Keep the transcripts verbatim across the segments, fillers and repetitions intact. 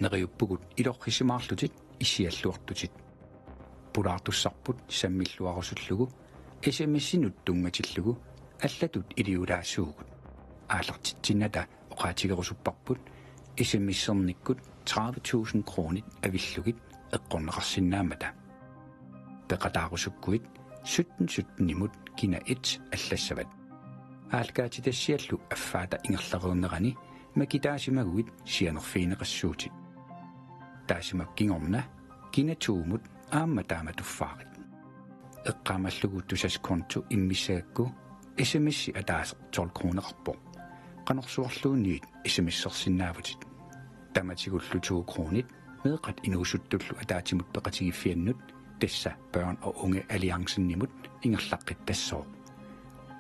Neriuppugut ilorrisimaarlutit issialluartutit. Pulaartussarput sammilluarusullugu S M S-inut tunngatillugu allatut iliulaassuugut. Aallartitsinnata oqaatigerusupparput S M S-ernikkut tredive tusind kronit avillugit eqqorneqarsinnaammata. Peqataarusukkuit sytten sytten-imut kina et allassavat. Aallakaatitassiallu affaata ingerlareernerani makitaasimaguit sianerfigineqassuutit. Taassuma kingorna kina to-mut aamma taama tuffaarit. Eqqaamallugu Tusass konto immissagakku S M S-i ataaseq tolv kroneqarpoq. Qanorsuarluunniit S M S-ersinnaavutit. Tamatigullu to kronit meeqqat inuusuttullu ataatsimut peqatigiiffiannut, tassa Børn og Unge Alliancen-imut ingerlaqqittassooq.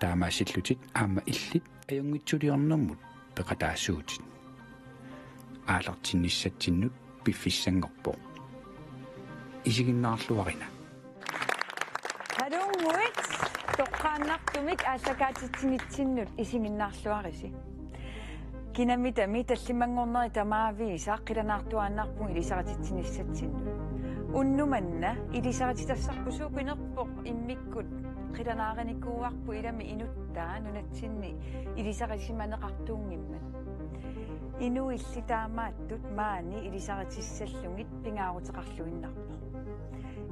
Taamaasillutit aamma illit ajunngitsuliornermut peqataasuutit. Aallartinnissatsinnut piffissanngorpoq. Isiginnaarluarina. Talunnguit toqqaannartumik aallakaatitsinitsinnut isiginnaarluarisi. Kinamitami tallimanngornerit tamaavisa qilanaartuaannarpugut ilisarititsinissatsinnut. Unnuk manna ilisarititassaarpugut suut qinerpoq immikkut qilanaarinikuuarput ilami inuttaa nunatsinni ilisarisimaneqartuunngimmat. Inuilli taamaattut maani ilisaritissallugit pingaaruteqarluinnarpoq.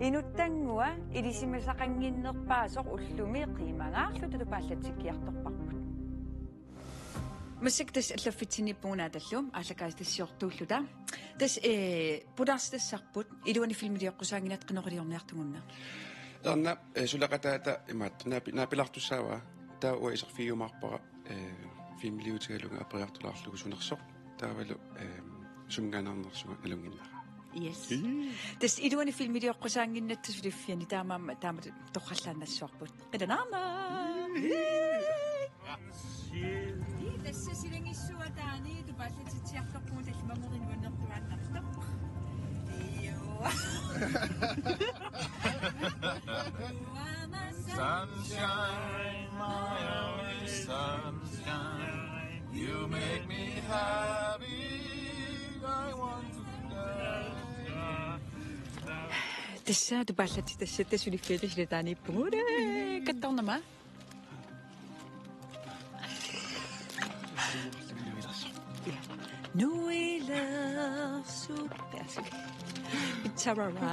Inuttanngua ilisimasaqannginnerpaasoq ullumi qiimangaarluta tupaallatsikkiartorparput. Massakkut tassa allaffitsinniippugut Natallu aallakaatitassiortuulluta. Tassa, eh, pulaartitassarput iluani filmilioqqusaannginnatta qanoq iliorniartugunna? Erna, eh, suleqataata imaattoq naapi-, naapilaartussaavaa. Taava uanga iserfigiumaarpara, eh, filmiliutigalugu aperiartulaarlugu sunersoq. Taavalu, eh, suminngaanneernersunga nalunnginnera. Yes. Ii. Tassa iluani filmilioqqusaannginnatta suliffiani taamaammat taamatut torrallaannassavarput. Qilanaarnaq. Ii, tassa silangissuataani tupaallatitsiartorpugut tallimanngornerit nuannertuaannartoq. Io. Sunshine, my only sunshine. You make me happy. I want to love you. Tassa tupaallatit tassa tassa suliffiata silataaniippugut. Ee, kattornama. Nuilersup. Pitsarara.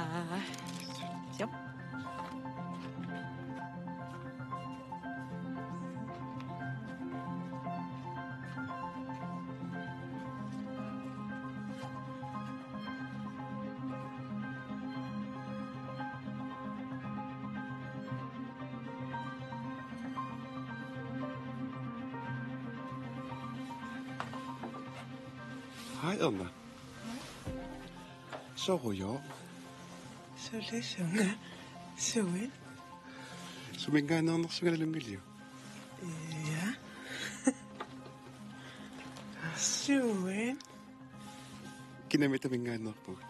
Jop. Hej, Irma. Sorujuk. Suli sunga. Suit. Suminngaanneernersunga nalunngiliuk? Ja. Suit. Kinamita minngaanneerpugut?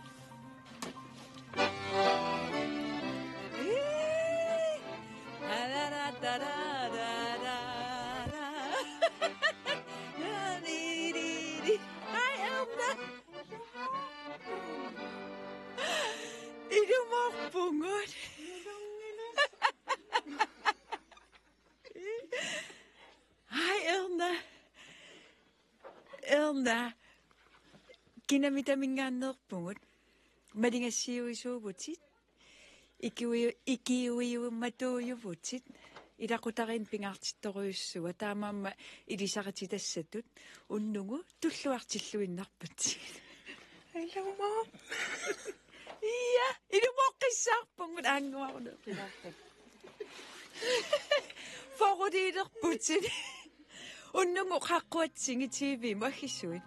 Hej, Irma. Ilumoorpugut. Hej, Irma. Irma. Kinamita minngaanneerpugut. Maligassiuisuuvutit. Ikiui-, ikiuiummatuujuvutit. Ilaqutariinnut pingaartittorujussuaq. Taamaammat ilisarititassattut. Unnugu tulluartilluinnarpatsigit. Ilumoor-. Ja, ilumooqqissaarpugut aanguarunut. Foruliilerputit. Unnugu qaqquatsingi T V-mut aggissuit.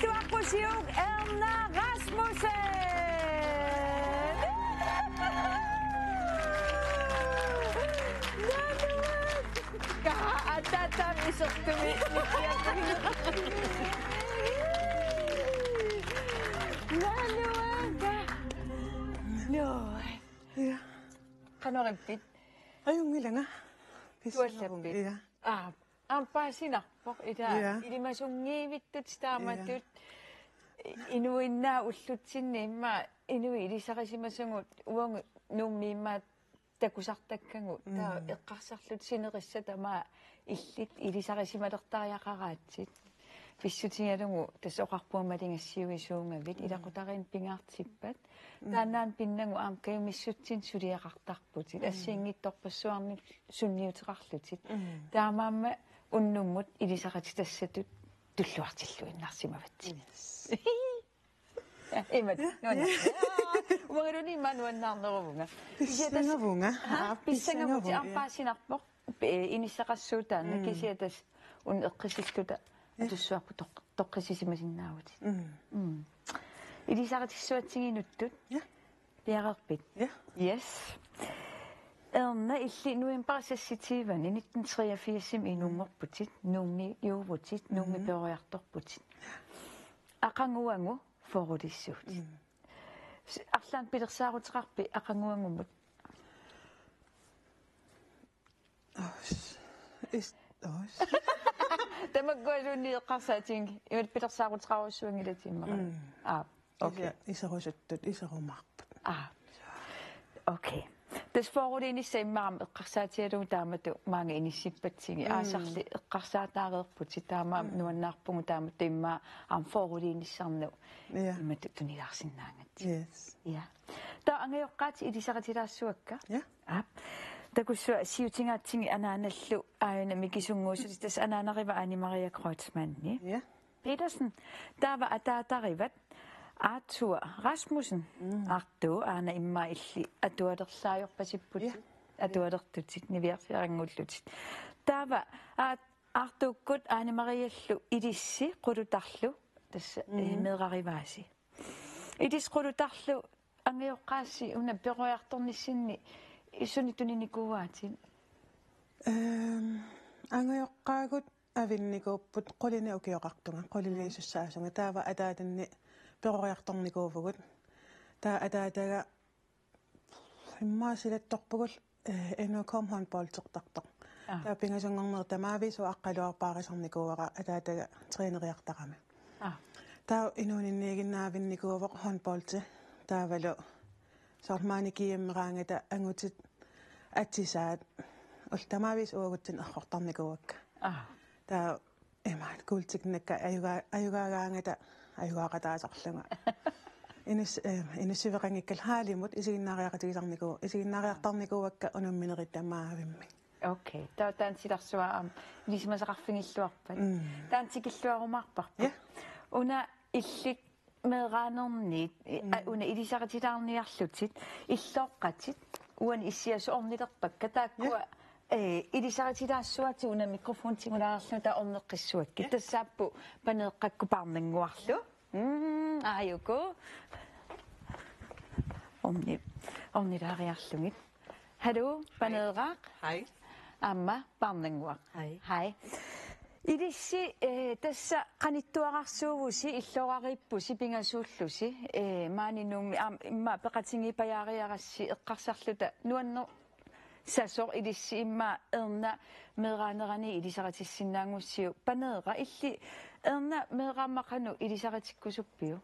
Tuappusiuk Erna Rasmussen. Naluakka. Ka atatam isertumi. Naluakka. Noi. Ja. Qanorippit? Ajunngilanga. Tuallappit? Ja. Aa, aamma paasinarpoq ila. Ja. Ilimasunngivittut taamatut. Ja. Inuinnaat ullutsinni immaqa inuit ilisarisimasagut uagut Nuummi immaqa takusartakkagut. Taa Mm. eqqarsarluta sinerissat tamaat illit ilisarisimalertariaqaraatsit. Pissutigalugu tassa oqarpunga maligassiuisuugavit, Mm. ilaqutariinnut pingaartippat. Mm. Taannaana pinnagu aamma kajumissutsinnut suliaqartarputit. Mm. Assigiinngitsorpassuarnik sunniuteqarlutit. Mm. Taamaammat unnummut ilisaqatitassatut tulluartilluinnarsimavatsigit. Yes. Imat, Ja, nuanna-, ja. Uangaluunniit immaqa nuannaarneruvunga. Kisianni tassa Pissangavunga. Ha? Aa, Pissangavutit, pissangavu-, aamma ja. paasinarpoq. Pe-, inissaqassuutaanna Mm. kisianni tassa una eqqisilluta Ja. atussuarput toq-, toqqissisimasinnaavatit. Mm. Mm. Ilisaritissuatsigit inuttut. Ja. Piareerpit? Ja. Yes. Erna, illit november seksogtyve nitten treogfirs inunngorputit, Nuummiuuvutit, Nuummi Mhm. peroriartorputit. Aqaguagu fyrrelissuutit. Mm. S-, arlaannik pilersaaruteqarpit aqaguagumut? Os. Is-, os. Tamakkualuunniit eqqarsaatigiuk, imatut pilersaaruteqarujussuanngilatit immaqa. Mm. Aa, okay. Isa-, iserusuttut, iserumaarput. Aa. Okay. Tassa fyrreliinissaq immaqa aamma eqqarsaatigalugu taamatut maanga inissippatsigit. Mm. Aasarli eqqarsaataareerputit taamaammat Mm. nuannaarpugut taamatut immaqa aamma fyrreliinissarnut Ja. imatut tunigaarsinnaagakkit. Yes. Ja. Taava angajoqqaatit ilisaritilaassavakka? Ja. Aap. Takussuaq siutigaatsigit anaanallu aajuna mikisunnguusutit, tassa anaanarivat Anne Marie Kreutzmanni. Ja. Petersen, taava ataatarivat Arthur Rasmussen, Mm. Arttu, aana immaqa illit atualerlaajorpasipputit, Ja. atualertutit, niviarsiaranngullutit. Taava, aa, Artukkut Anne Mariellu ilissi Qulutarlu, tassa, Mm. eh, meerarivaasi. Ilissi Qulutarlu angajoqqaasi una peroriartornissinni sunik tuninikuuaatit? Ehm, angajoqqaagut avinnikuupput qulinik ukioqartunga, quliliisussaasunga. Taava ataatanni peroriartornikuuvugut. Taava ataataga immaqa silattorpugut, eh, N K-mi håndboldertartoq. Aa. Taava pingasunngornerit tamaavisa uaqqaluarpaarisarnikuuara ataataga træneriartarami. Aa. Taava inuuninniiginnaavinnikuuvoq håndboldi. Taavalu soorlu maani G M-eraangata angutit atisaat. Ullut tamaavisa uagutsinnut errortarnikuuakka. Aa. Taava imaat kuultinnakka ajugaa-, ajugaagaangata ajugaaqataasarlunga. Inus-, eh, inussiveqanngikkalu haalimut isiginnaariaqatigisarniku-, isiginnaariartarnikuuakka unamminerit tamaavimmik. Okay. Taava taanna silarsuaq aamma ilisimasaqarfigilluarpat. Mm. Taanna tikilluarumaarparput. Ja. Una illit meeraanerniit, i-, a-, Mm. una ilisaritilaarniarlutit, illooqqatit, uani issiasut ornilerpakka, taakkua, Ja. eh, ilisaritilaassavatit una mikrofoni tigulaarlugu taava orneqqissuakkit. Ja. Tassaapput Paneeqqakkut Paarnannguarlu. Mm, aajuku. Orni-, ornilaariarlugit. Hallo, Paneeraq. Hej. Aamma Paarnannguaq. Hej. Hej. Ilissi, eh, tassa qanittuararsuuvusi, illoorariippusi, pingasuullusi, eh, maani Nuummi, aamma, immaqa peqatigiippajaariarassi eqqarsarluta nuannersasoq ilissi immaqa Erna meeraanerani ilisaritissinnaanngussiuk. Paneeraq, illit Erna meeraammat qanoq ilisaritikkusuppiuk?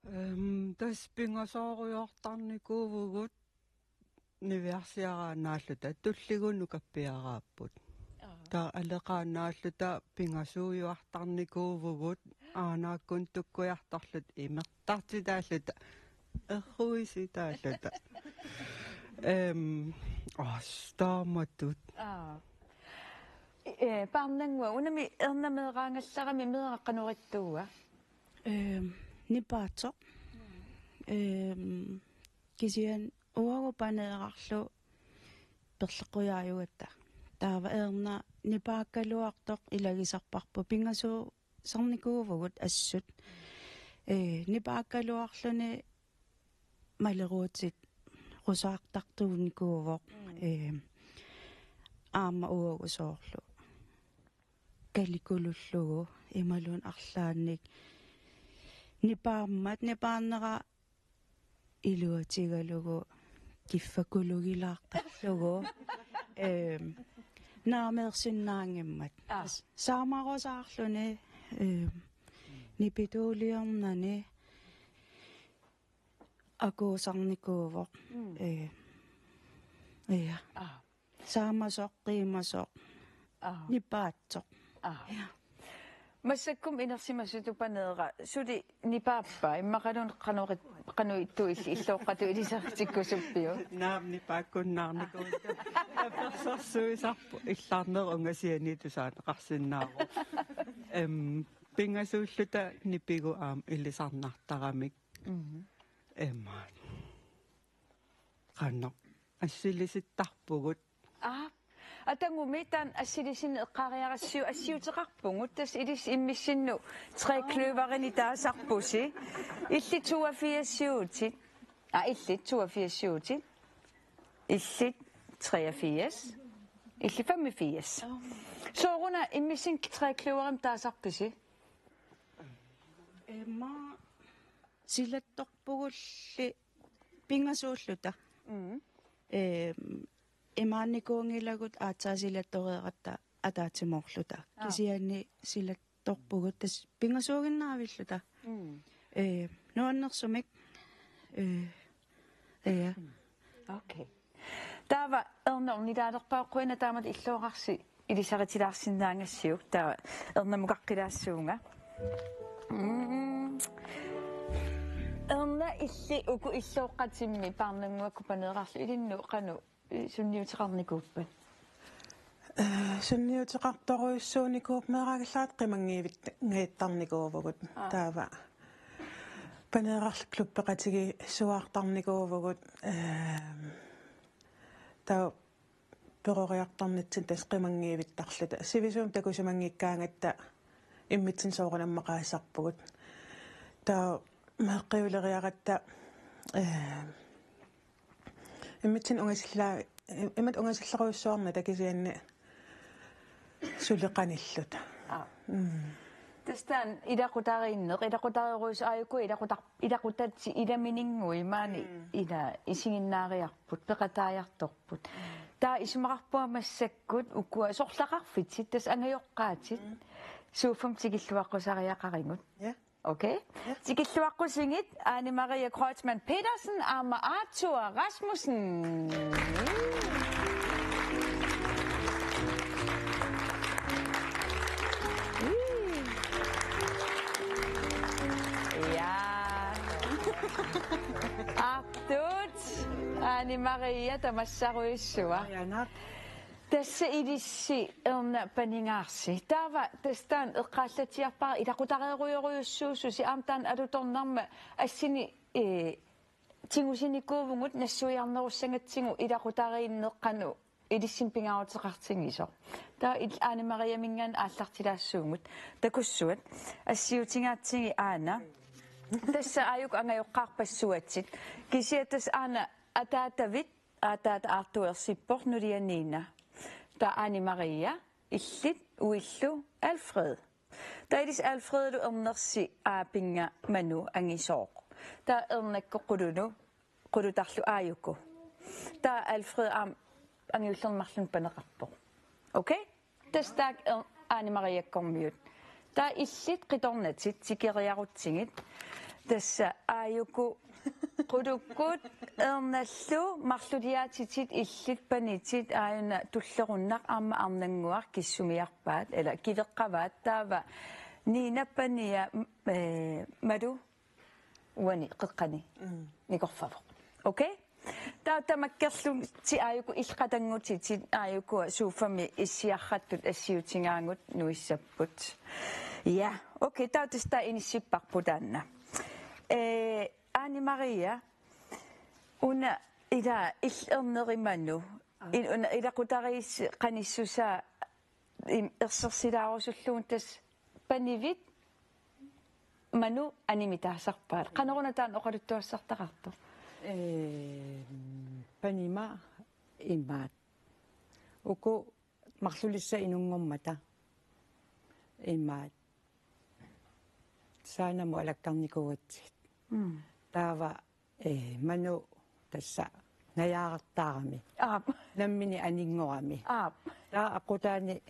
Ehm, tassa pingasoorujoortarnikuuvugut niviarsiaraannaalluta, tulliuttut nukappiaraapput. Aa. Taava aleqaannaalluta pingasuujuartarnikuuvugut, aanaakkunik tukkujartorluta imertartitaalluta, erruisitaalluta. Ehm, as taamatut. Aa. Eh, Paarnannguaq, unami Erna meeraanngallarami meeraq qanoq ittuua? Ehm, nipaatsoq. Ehm, kisianni uagut Paneerarlu perleqqujaajugatta. Taava Erna nipaakkaluartoq ilagisarparput. Pingasuu-, Nipaattarnikuuvugut assut. Ee, nipaakkaluarluni maleruutit rusaartartuunikuuvoq. Mm. Ee, aamma uagut soorlu kalikulullugu imaluunniit arlaannik nipaammat, nipaarnera iluatigalugu kiffakulugilaartarlugu. Ehm, naameersinnaanngimmat. Aa. Saamarusaarluni, ehm, nipituuliornani akuusarnikuuvoq. Mm. Ehm, ja. Aa. Saamasoq, qiimasoq, aa, nipaatsoq. Aa. Ja. Massakkut inersimasutut Paneeraq suli nipaappa, immaqaluunniit qanoq it-, qanoq ittuit illi-, illooqqatut ilisaritikkusuppiuk? Naamik, nipaakkunnaarnikuuvoq. Apersorsuisarpoq, illarneq ungasianiit tusaaneqarsinnaavoq. Em, pingasuulluta nipigut aamma ilisarnartaramik. Mhm. Emma. Qanoq assilisittarpugut. Aa, atagumi taanna assilisineq eqqaariarassiuk, assiuteqarpugut, tassa ilissi immissinnut trekløverinik taasarpusi. Illit toogfirsiuutit. Aa, illit toogfirsiuutit. Illit treogfirs. Illit femogfirs. Sooruna immissinnut trekløverimik taasarpisi? Emma silattorpugulli pingasuulluta. Mm. Ehm, imaannikuunngilagut aatsaat silattoreeratta ataatsimoorluta. Aa. Kisianni silattorpugut tassa pingasuuginnaavilluta. Mm. Ehm, nuannersumik. Eh, ja. Mm. Okay. Taava Erna, nilaalerpaaqqui una taamatut illoorarsi ilisaritilaarsinnaagassiuk, taava Ernamukaqqilaassavunga. Mm. Erna, illit uku illooqqatimmi Paarnannguakkut Paneerarlu ilinnut qanoq, eh, sunniuteqarnikuuppat? Eh, sunniuteqartorujussuunikuupput, meeraagallarata qimanngiivit-, ngiittarnikuuvugut. Aa. Taava Paneerarlu klubbeqatigiissuartarnikuuvugut, ehm, taava peroriartornitsinni tassa qimanngiivittarluta. Sivisuumik takusimanngikkaangatta immitsinnut soorunami maqaasisarpugut. Taava meeqqiuleriaratta, eh, immitsinnut ungasilla-, imatut ungasillerujussuarnata kisianni suli qanilluta. Aa. Mm. Tassa taanna ilaqutariinneq, ilaqutariinnarujussuuvoq aajuku ilaqutar-, ilaqutat ilamininngui maani. Mm. Ila isiginnaariarput, peqataajartorput. Taava isumaqarpunga massakkut ukua sorlaqarfitit, tassa angajoqqaatit. Mm. Sofa-mut tikilluaqqusariaqarigut. Ja. Okay. Ja. Tikilluaqqusigit Ane Marie Kreutzmann Petersen aamma Arthur Rasmussen. Ja. Artut, Ane Marie, tamassarujussua. Qujanaq. Tassa ilissi Erna panigaarsi. Taava tassa taanna eqqaallatsiarpara ilaqutariinnarujussuususi, aamma taanna alutornarmat assini, eh, tigusinikuuvugut nassuiarnerussagatsigu ilaqutariinneq qanoq ilissinnut pingaaruteqartigisoq. Taava il-, Ane Mariaminngaanniit aallartilaassaagut. Takussuat. Assiutigaatsigit Aana. Tassa aajuku angajoqqaarpassuatit. Kisianni tassa Aana ataatavit, aataata Arthur ersippoq, nulia Nina. Taava Ane Maria, illit uillu Alfred. Taava ilissi Alfredillu Ernersi aapinnga Manu angisooq. Taava Ernakkut qulunut, qulutarlu aajuku. Taava Alfred aamma angajullerni marlunnik paneqarpoq. Okay? Tassa taakku Er-, Ane Mariakkormiut. Taava illit qitornatit tikeriarutsigit. Tassa aajuku qulukkut Ernallu marluliaatitit illit panitit, aajuna tullerunnaq aamma arnannguaq kissumiarpaat, ila kiveqqavaat, taava Nina pania, m-, eh, Malu uani qeqqani. Mm. Nikorfavoq. Okay? Taava tamakkerlutit aajuku illit qatanngutitit aajuku sofa-mi issiarrattut assiutigaagut nuissapput. Ja, okay, taava tassa taava inissipparput taanna. Eh, Ane Maria, una ila illit Erneri Manu. Aa. In-, una ilaqutariissi qanissusaa im-, ersersilaarusullugu tassa panivit Manu animitaasarpaat. Qanoruna taanna oqaluttuassartaqartoq? Ee, panima imaat. Uku marlulissat inunngormata. Imaat. Saanamut alakkarnikuugatsigit. Mm. Taava, ee, Manu tassa najaarartaarami. Aap. Nammineq aninngorami. Aap. Taava aqqutaani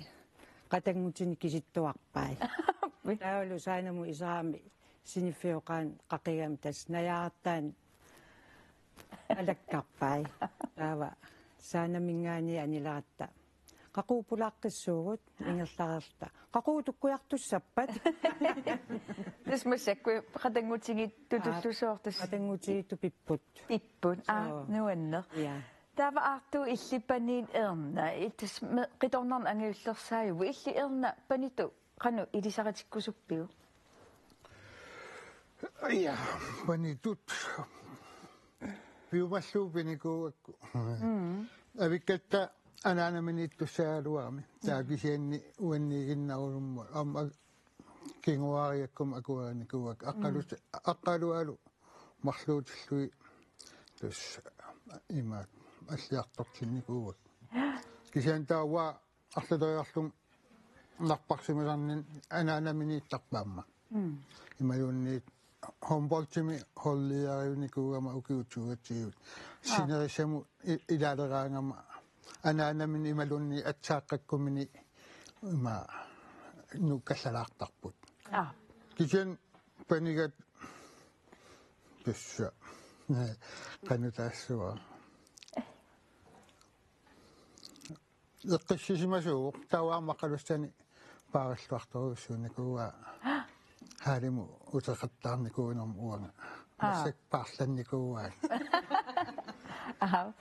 qatanngutinik kisittuarpai. Taavalu Saanamut iserami siniffioqaani qaqigami tassa najaarartaani alakkarpai. Taava Saanaminngaanniit anileratta. Qaqugu pulaaqqissuugut ingerlareerluta. Qaqugu tukkujartussappat. Tassa massakkut qatanngutigiittutullusoortut. Qatanngutigiittut pipput. Pipput. Aa, soo. Nuanneq. Ja. Taava Aartup illit paniit Erna. Tassa me-, qitornarneq angajullersaajuvoq. Illit Erna panitut qanoq ilisaritikkusuppiuk? Ja, panitut. Piumallugu pinikuugakku. Mm. Avikkatta anaanaminiittussaagaluarami. Taava kisianni uanniiginnarulummu. Aamma ak-, kinguaariakkuma akuerinikuuakka. Aqqalu-, mm, aqqalualu marluutillugit tassa imaat alliartortinnikuuakka. Kisianni taava arlateriarlunga napparsimasarninni anaanaminiittarpara aamma. Mm. Imaluunniit håndboldimi holdleaderinikuugama ukiut tyve tyve. Aa. Sinerissamut i-, ilaaleraangama anaanamini imaluunniit atsaaqqakkumini ima nuukkallalaartarput. Aa. Kisianni panigatta tassa. Qanoq taassavara. Eqqissisimasuuvoq, taava aamma Oqalussani paarilluartorujussuunikuuaa haalimut uteqattaarnikuunerma uanga. Aa. Massakkut paarlannikuuaat. Aha.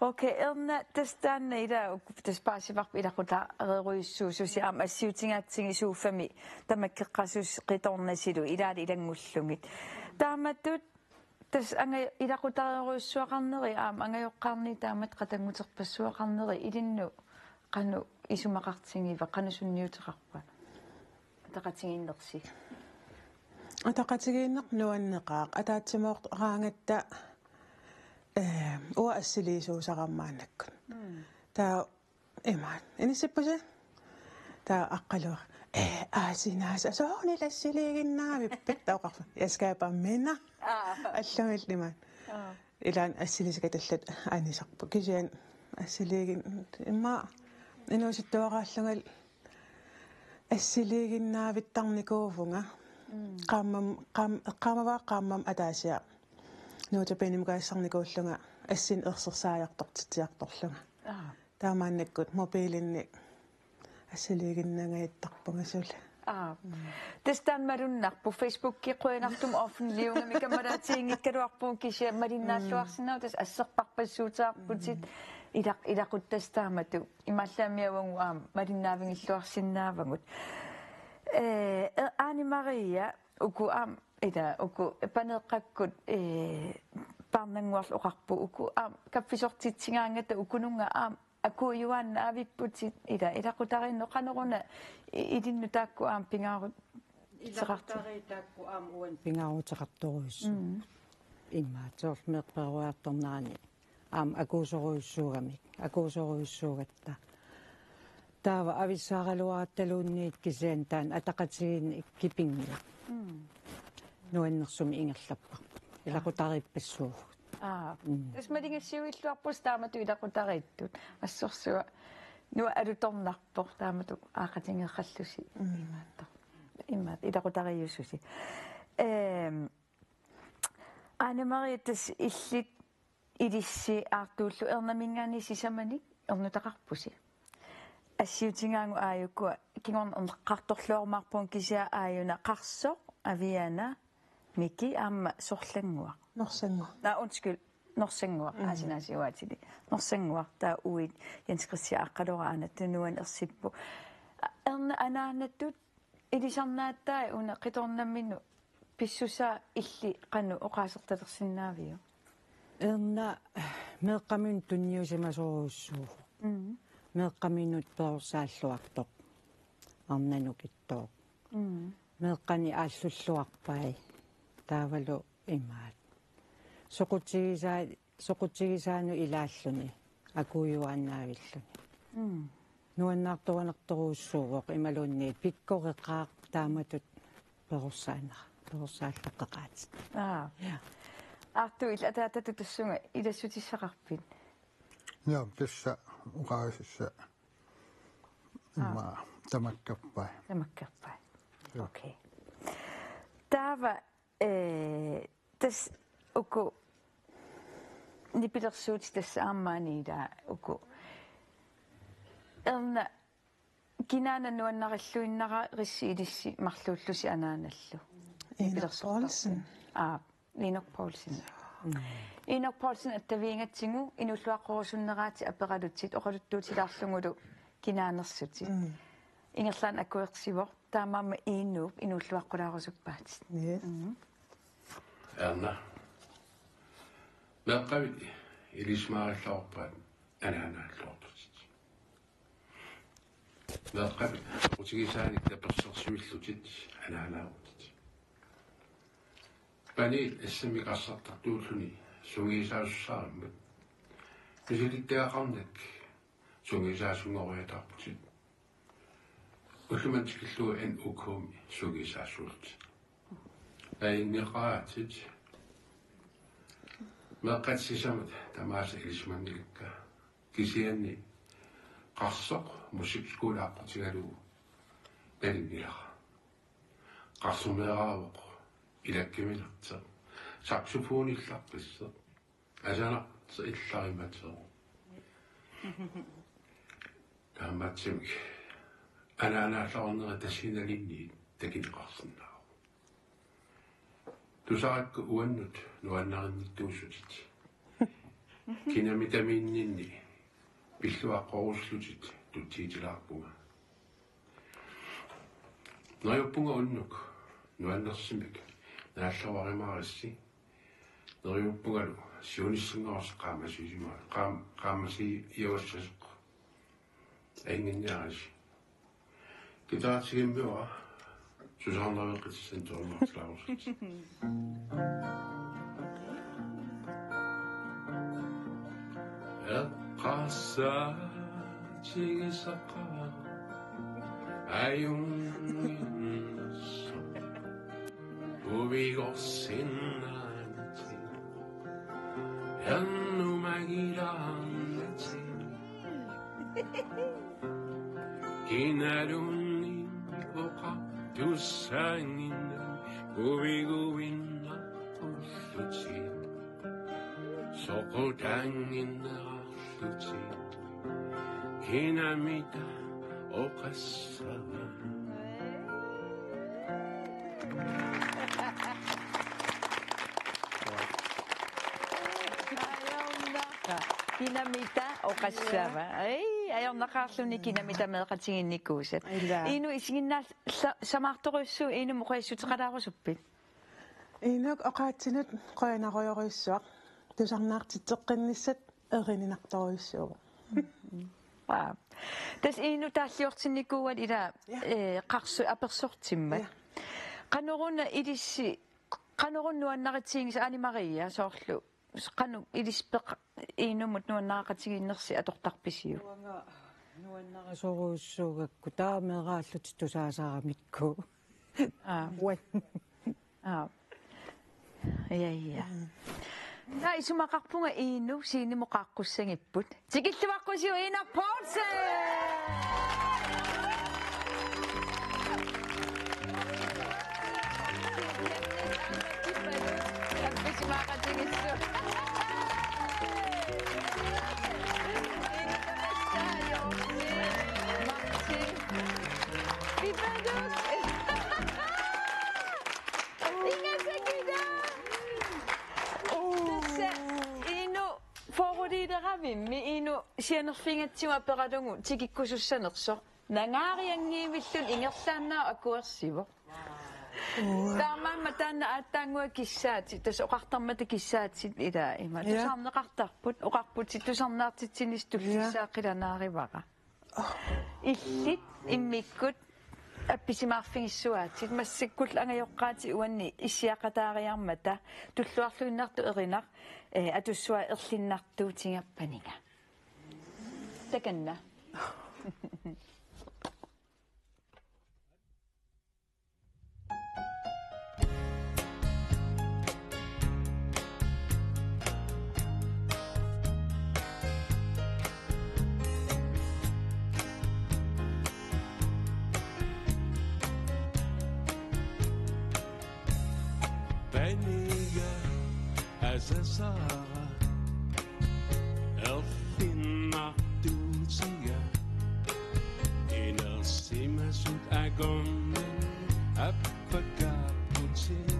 Okay, Erna, tassa taanna ila uk-, tassa paasivarput ilaqutariarujussuususi aamma assiutigaatsigit sofaami tamakkeqqasusi qitornasilu ilaat ilanngullugit. Taamatut tassa anga-, ilaqutariarujussuaqarneri aamma angajoqqaarniit taamatut qatannguterpassuaqarneri ilinnut qanoq isumaqartigiva, qanoq sunniuteqarpa? Ataqatigiinnersi. Ataqatigiinneq nuanneqaaq. Ataatsimoortoraangatta, ee, uanga assiliisuusarama maannakkut. Mm. Taava imaat. Inissippusi? Taava aqqaluaq. Ee, aasinaasa. Soorunami assiliiginnaavippit taava oqarpoq. Jeg skal bare minde dig. Aa. Allumilli imaat. Aa. Ilaanni assilisikatullat anisarput. Kisianni assiliigin-, immaqa inuusuttuaraallungalu assiliiginnaavittarnikuuvunga. Mm. Qaammam-, qaam-, eqqaamavara qaammammat ataasiaq. Notabenemukaasarnikuullunga assinik ersersaajartortitsiartorlunga. Aa. Taamaannakkut mobilinni assiliiginnangajattarpunga suli. Aa. Mm. Tassa taanna malunnarpoq Facebooki qujanartumik offentliugami kammalaatiginngikkaluarpugut kisianni malinnaalluarsinnaavoq tassa asserparpassuuteqarputit. Mm. Ilaq-, ilaquttat taamatut imaallaammi uagut aamma malinnaavigilluarsinnaavagut. Ee, e-, Ane Marie, uku aamma ila uku paneeqqakkut, ee, Paarnannguarlu oqarpoq uku aamma kaffisortitsigaangata ukununnga aamma akuujuaannaavipputit ila ilaqutariinnut qanoruna i-, ilinnut taakku aamma pingaaruteqarti-. Ilaqutariit taakku aamma uani pingaaruteqartorujussuupput. Mm. Immaqa soorlu meeqqeroriartornerani aamma akuusorujussuugamik, akuusorujussuugatta. Taava avissaaraluarattaluunniit kisianni taanna ataqatigiinneq kipinngilaat. Mm. Nuannersumik ingerlapparput. Ilaqutariippassuuvugut. Aa. Mm. Tassa maligassiuilluarpusi taamatut ilaqutariittut. Assorsuaq. Nuann-, alutornarpoq taamatut aaqatigeeqqallusi. Mm. Imaattoq. Imaattoq ilaqutariiususi. Ehm, Ane Marie, tassa illit ilissi Aartuullu Ernaminngaanniit sisamanik ernutaqarpusi. Assiutigaagut aajukua kingorna eqqartorluarumaarpugut kisianni aajuna Qarsoq, Aviana, Miki aamma Sorlannguaq. Norsannguaq. Naa, undskyld. Norsannguaq, mm, aasinaasiuaatilik. Norsannguaq, taava Uit, Jens Christian Aqqaluara Anatunnuan ersippoq. Erna anaanatut ilisarnaatai una qitornaminut pissusaa illit qanoq oqaasertalersinnaaviuk? Erna meeqqaminut tunniusimasorujussuuvoq. Mm. Meeqqaminut perorsaalluartoq. Arnat nukittooq. Mm. meeqqani aallulluarpai. Taavalu imaat. Soqutigisaa-, soqutigisaanut ilaalluni. Akuujuaannaavilluni. Mm. Nuannaartuanertorujussuuvoq imaluunniit pikkoreqaaq taamatut perorsaanera. Perorsaalleqqeqaatit. Aa. Ja. Artui, illit ataatatut tassunga ilassutissaqarpit? Ja, tassa oqaasissaq. Aa. Immaqa tamakkerpai. Tamakkerpai. Ja. Okay. Taava, eh, tassa uku nipilersuutit tassa aamma maani ilaa uku. Erna, kinaana nuannarilluinnararissi ilissi marluullusi anaanallu? Inok nipilersortarpit. Poulsen. Aa, Inok Poulsen. Mm. Inok Poulsen attavigigatsigu inuulluaqqorusunneraatit aperalutit oqaluttuutilaarlugulu kinaanersutit. Mm. Ingerlaannaq akuersivoq, taamaammat Inuup inuulluaqqulaarusuppaatit. Yes. Mm. Erna. Meeqqavit ilisimaarillaruarpaat anaanaalluartutit. Meeqqavit soqutigisaanik tapersersuillutit anaanaarutit. Paniit assammik arsartartuulluni sungiusaasussaammat. Misilittagaqarnak sungiusaasunngoriataarputit. Ullumimut tikillugu N O K-mi sungiusaasuullutit. Ajunngeqaatit. Meeqqat sisamat tamaasa ilisimanngilakka. Kisianni Qarsoq musikskole aqqutigalugu nalunngilara. Qarsoq meeraavoq ilakkiminartoq. Saxofonillaqqissoq. Asanartoq illarimattoq. Taamaattumik anaanaallaarnera tassa nalinni takuneqarsinnaavoq. Tusarakku uannut nuannarinnittuussutit. Kinamitamiinninni pilluaqqorusullutit tutsiitilaarpunga. Neriuppunga unnuk nuannersumik naalluarumaarissi. Neriuppungalu siunissinngorsi qaammasisima-, qaam-, qaammasijavassasoq. Ajunnginniarisi. Guitaritigimmivara Susanne Røgtesen tuornaartilaarusutit. Eqqarsaatigisaqaaq ajunnginnersoq. Uvigorsinnaanatik. Ernumagilaarnatik. Kinaluunniit oqartussaannginnami uviguinnarpullutik. Soqutaannginnerarlutik. Kinamita oqassava. Ajornaq. Kinamita oqassava. Ai, ajornaqaarluni kinamita meeqqatigiinnikuusat. Ila. Inuk isiginnaar-, sa-, samaartorujussuuvoq, Inumut qujassuteqalaarusuppit? Inuk oqaatsinut qujanarujorujussuaq. Tusarnaartitseqqinnissat erininartorujussuuvoq. Wow. Tassa Inuk taalliortinnikuuat ila, ja, eh, Qarsoq apersortimmat. Ja. Qanoruna ilissi, qanoruna nuannaritiginngisat, Anne Marie, soorlu, qanoq ilissi peq-, Inumut nuannaraqatigiinnersi atortarpisiuk? Uanga nuannarisorujussuugakku, taava meeraallutik tusaasaramikku. Aa. Uan. Aa. Ja, ja. Naa, isumaqarpunga Inuk scenemut qaaqqussagipput. Tikilluaqqusiuk Inuk Poulsen! Ingasakita! Tassa Inuk fyrreliileravimmi, Inuk sianerfigigatsigu aperalugu tikikkusussanersoq. Nangaarianngivilluni ingerlaannaq akuersivoq. Uaa. Taamaammat taanna aatsaannguaq kissaatit, tassa oqartarmata kissaatit ilaa ima. Ja. Tusarneqartarput, oqarputit tusarnaartitsinissaq, ja, tullissaaq qilanaarivara. Oh. Illit immikkut Appisimaarfigissuaatit, massakkut angajoqqaatit uanni issiaqataariarmata, tulluarluinnartoq Erinaq, eh, atussavaa erlinnartuutiga Paniga. Takanna. Paniga asasaara erlinnartuutiga, inersimasut akornanni appakaapputit.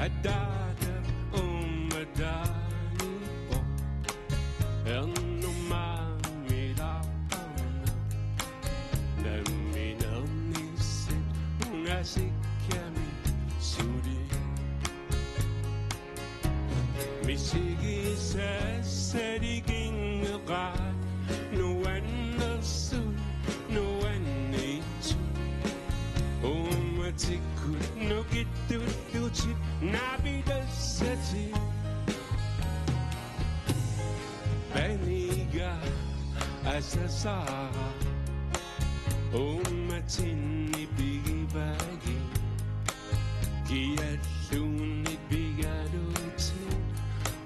Ataatap uummataaniippoq ernumaammilaartarneq, nammineernissi ungasikkami suli. Misigisassaliginngeqaat nuannersut nuanniitsut, uummatikkut nukittullutit naapitassatit. Paniga asasaara uummatinni pigivagit, kialluunniit pigaluutit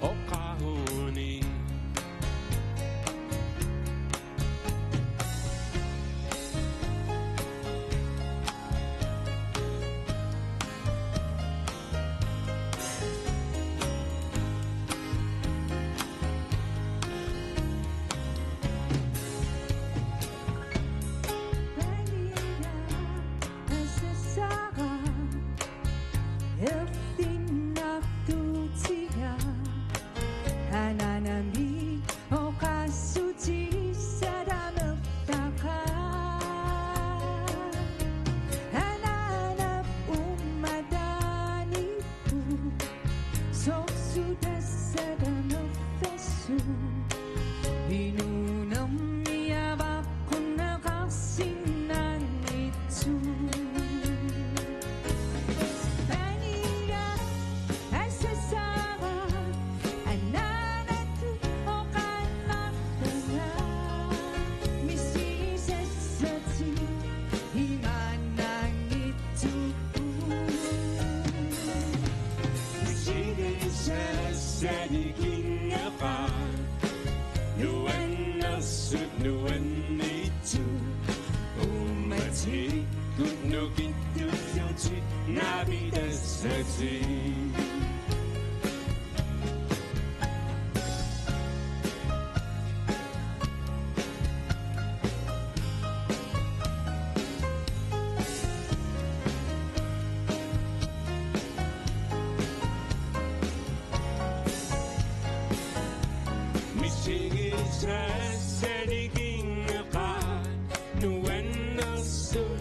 oqaruni. Paniga asasaara erlinnartuutiga, anaanami oqaassutit satamertaqaat. Anaanap uummataaniipput sorsutassat tamerlassuk, inuunermi avaqqunneqarsinnaanngitsut. Paniga asasaara anaanatut oqaannarlunga, misigisassatit imaannaanngitsukkut. Misigisassaliginngeqaat nuannersut nuanniitsut, uummatikkut nukittullutit naapitassatit. Misigisassaliginngeqaat nuannersut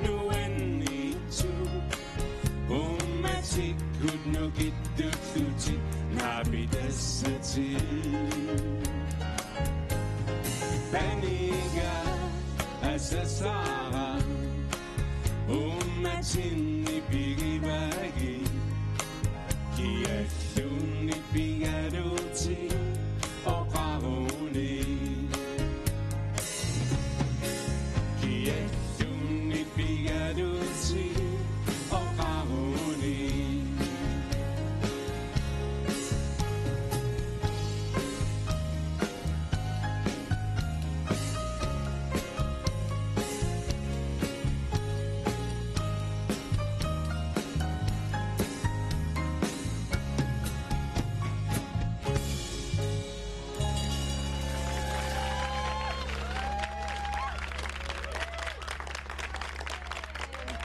nuanniitsut, uummatikkut nukittullutit naapitassatit. Paniga asasaara uummatinni pigivagit, kialluunniit pigaluutit oqaruni. Kialluunniit pigaluutit oqaruni.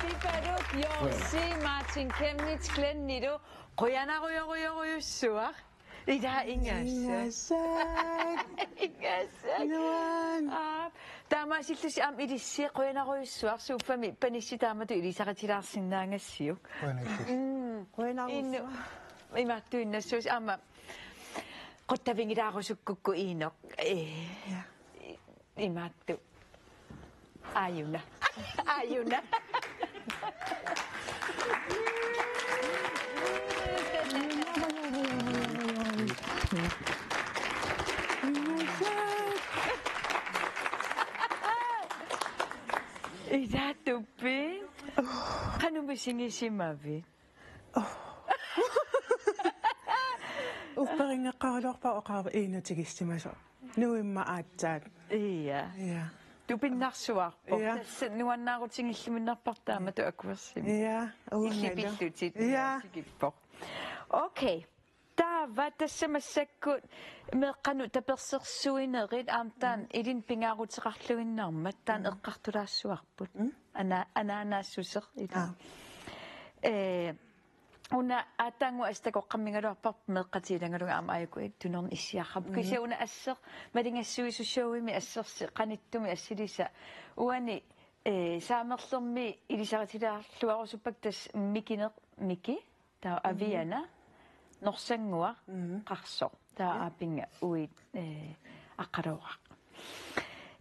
Pipaluk, Jorsi, Martin Chemnitz, Glennilu, qujanarujorujorujussuaq. Ila ingassat. Ingassat. Ingassat. Nuan. Aa, taamaasillusi aamma ilissi qujanarujussuaq, sofa-mi panissi taamatut ilisaqatilaarsinnaagassiuk. Qujanarujussuaq. Mm. Qujanarujussuaq. Inu-, imaattuinnassuusi aamma quttavigilaarusukkukkit Iinoq. Ee. Ja. I-, imaattoq. Aajuna. Aajuna. Ila tuppi. Qanoq misigisimavit? Upperinngeqqaaraluarpara oqarama inuutigisimasoq. Nuimma aatsaat. Ia. Ia. Tupinnarsuarpoq. Ia. Tassa nuannaarutigiilluinnarparput taamatut akuersimi. Ia. Uangalu. Illit pillutit. Ia. Tikippoq. Okay. Taava tassa massakkut meeqqanut tapersersuinerit aamma taanna ilinnut pingaaruteqarluinnarmat taanna eqqartulaassuarput. Mm. Ana-, anaanaassuseq ila. Aa. Ee, una aatsaannguaq assut takoqqammigaluarparput meeqqatit ilanngullugit aamma aajuku tunerni issiaqarpoq. Mm. Kisianni una asseq malinngassuisussuugami assersi qanittumi assilisa. Uani, ee, Saamerlermi ilisaritilaarluarusuppakka tassa Mikineq Miki. Taava Aviana, Norsannguaq, Qarsoq. Taava aapinnga Uit, eh, Aqqaluaq.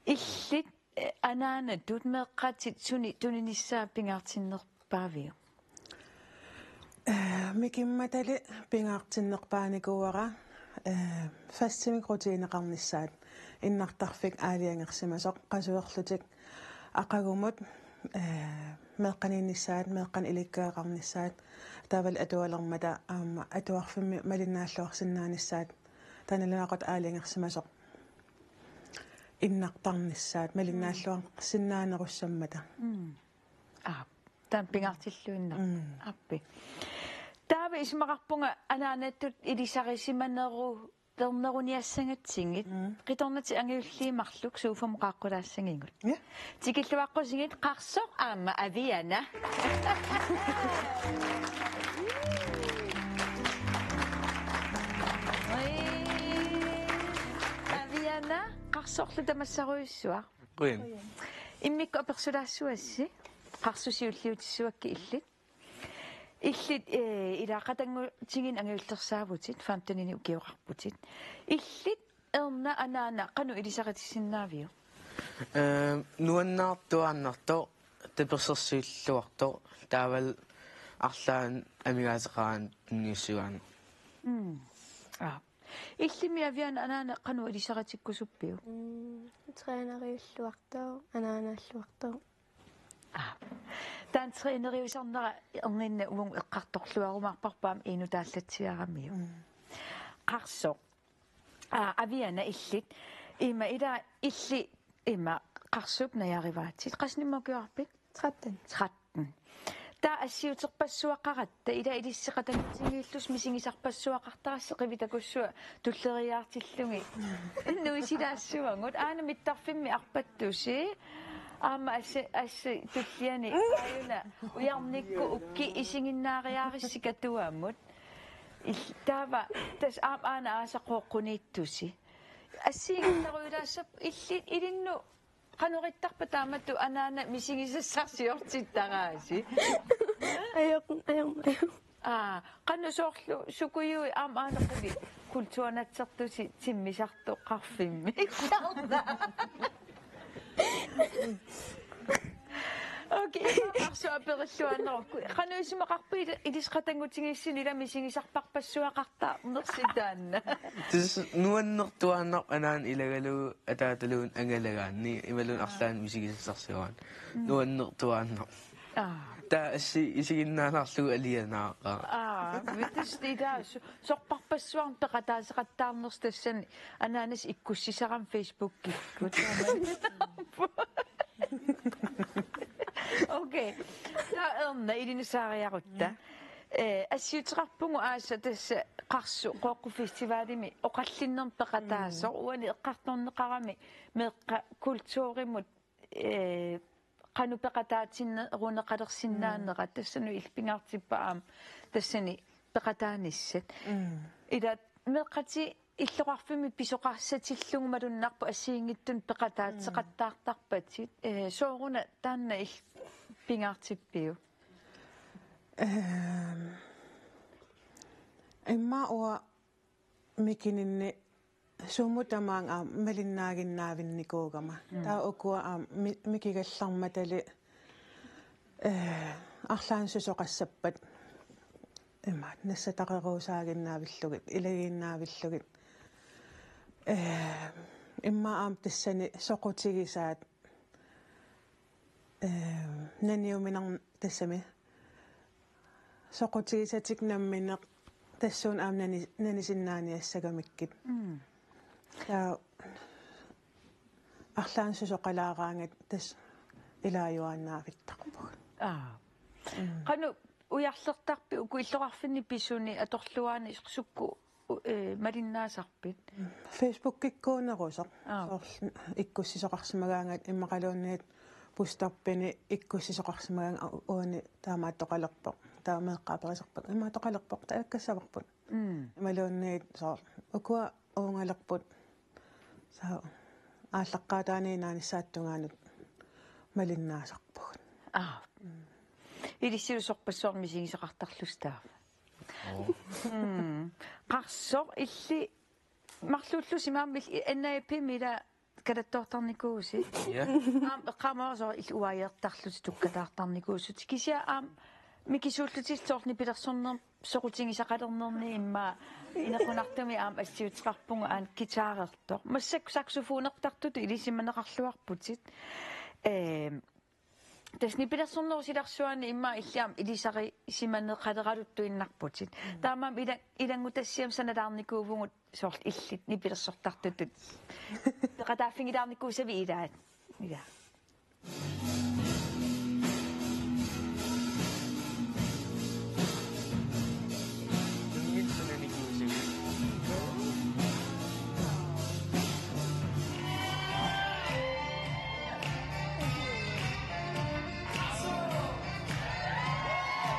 Illit, eh, anaanatut meeqqatit suni tuninissaat pingaartinnerpaaviuk? Eh, Mikimmatali pingaartinnerpaanikuuara, eh, fastimik rutiineqarnissaat, innartarfik aalajangersimasoq, qasuerlutik aqagumut, eh, meeqqaniinnissaat, meeqqanik ilikkagaqarnissaat, taavalu atualermata aamma atuarfimmi malinnaalluarsinnaanissaat, taanna nalunaaquttap aalajangersimasoq, innartarnissaat malinnaalluarsinnaanerussammata. Mm. Aap, taanna pingaartilluinnarpoq. Mm. Aappi. Taava isumaqarpunga anaanatut ilisarisimaneru- terneruniassagatsigit, mm, qitornatik angajulliit marluk sofamu qaaqqulaassagigut. Ja. Tikilluaqqusigit Qarsoq aamma Aviana. Aviana, Qarsorlu tamassarujussuaq. Qujan. Immikkut apersulaassuassi, Qarsoq siulliutissuakkit illit. Illit, eh, ila qatanngutigiinni angajullersaavutit, femteninik ukioqarputit. Illit, Erna, anaana, qanoq ilisaritissinnaaviuk? Eh, nuannaartuaannartoq, tapersersuilluartoq, taavalu arlaannik amigaateqaraanni tunniussuugaanni. Mm. Aa. Illimmi Aviana anaana qanoq ilisaritikkusuppiuk? Mm, træneriulluartoq, anaanaalluartoq. Aa. Taanna træneriusarnera erniinnaq uagut eqqartorluarumaarparput aamma inutaallatsiaramiuk. Mm. Qarsoq. Aa, Aviana illit. Ima ila illit ima Qarsup najorivaatit. Qassinik ukioqarpit? Tretten. Tretten. Taava assiuterpassuaqaratta ila ilissi qatanngutigiillusi misigisarpassuaqartarassi qivit takussua tulleriiaartillugit. Nuisilaassavagut. Aana mittarfimmi arpattusi. Aamma assi, assi tulliani aajuna ujarnikkut ukkit isiginnaariarissi katuamut. Il-, taava tassa aamma aana aasaq qooqquniittusi. Assigiinnarujulaassapput illit ilinnut qanoq ittarpa taamatut anaana misigisassarsiortittaraasi. Ajoq, ajoq, ajoq. Aa, qanoq soorlu sukujuit aamma aana quli kulturnatsertusi timmisartoqarfimmi. Okay, Qarsoq aperilluaannarukku. Qanoq isumaqarpit ili-, ilissi qatanngutigiissut ila misigisarpassuaqartarnersi taanna? Tassa nuannertuaannarpoq anaana ilagalugu ataataluunniit angalagaanni imaluunniit arlaannik misigisassarsiorlugu. Mm. Nuannertuaannarpoq. Aa. Taava assi isiginnaalaarlugu alianaaqaaq. Aa, vittus ila su-, sorpassuarnik peqataaseqattaarnersi tassani anaanasi ikkussisarami Facebookikkut. Okay. Taava Erna ilinnut saariarutta. Mm. Eh, assiuteqarpugut aasaq tassa Qarsoq Qooqqut Festivalimi oqallinnermut peqataasoq. Mm. Uani eqqartorneqarami meeqqat kulturimut, eh, qanoq peqataatinneruneqalersinnaanera, mm, tassanut illit pingaartippat aamma tassani peqataanissat. Mm. Ila meeqqatit illoqarfimmi pisoqarsatillugu malunnarpoq assigiinngitsunik peqataateqattaartarpatit. Mm. Eh, sooruna taanna illit pingaartippiuk? Ehm, immaqa uanga Mikininni Suumut tamaanga aamma malinnaaginnaavinnikuugama. Mm. Taava ukua aamma mi-, mikigallarmatali, eh, arlaannik susoqassappat. Immaqa nassataqeruusaaginnaavillugit, ilagiinnaavillugit. Eh, immaqa aamma tassani soqutigisaat, eh, naniuminar-, tassami soqutigisatik nammineq tassuuna aamma nani-, nanisinnaaniassagamikkit. Mm. Taava arlaannik susoqalaaraangat tassa ilaajuaannaavittarpugut. Aa. Mm. Qanoq ujarlertarpit uku illoqarfinni pisuni atorluaani sukkut, eh, malinnaasarpit? Facebookikkuunerusoq. Aa. Soorlu ikkussisoqarsimagaangat immaqaluunniit busstoppini ikkussisoqarsimagaangat u-, uani taamaattoqalerpoq. Taava meeqqat aperisarpakka. Imaattoqalerpoq, taakassavarput. Mm. Imaluunniit soorlu ukua uungalerput. Taava aallaqqaataaniit naanissaata tungaanut malinnaasarpugut. Aa. Mm. Ilissilu sorpassuarnik misigisaqartarlusi taava. Oo. Mm. Qarsoq illit marluullusi aamma il-, N A P-mi ila kalattoortarnikuuvusi. Ja. Aamma eqqaamavara soorlu illit uajartarlutit tukkataartarnikuusutit. Kisianni aamma mikisuullutillu soorlu nipilersornermi soqutigisaqalernerni immaqa Inequnartumi aamma assiuteqarpugut aana guitarertoq. Massakkut saxofonertartutut ilisimaneqarluarputit. Ehm, tassa nipilersornerup silarsuani immaqa illit aamma ilisarisimaneqaleraluttuinnarputit. Mm. Taamaammat ila-, ilanngutassiami sanalaarnikuuvugut soorlu illit nipilersortartutut. Peqataaffigilaarnikuusavit ilaat. Ila.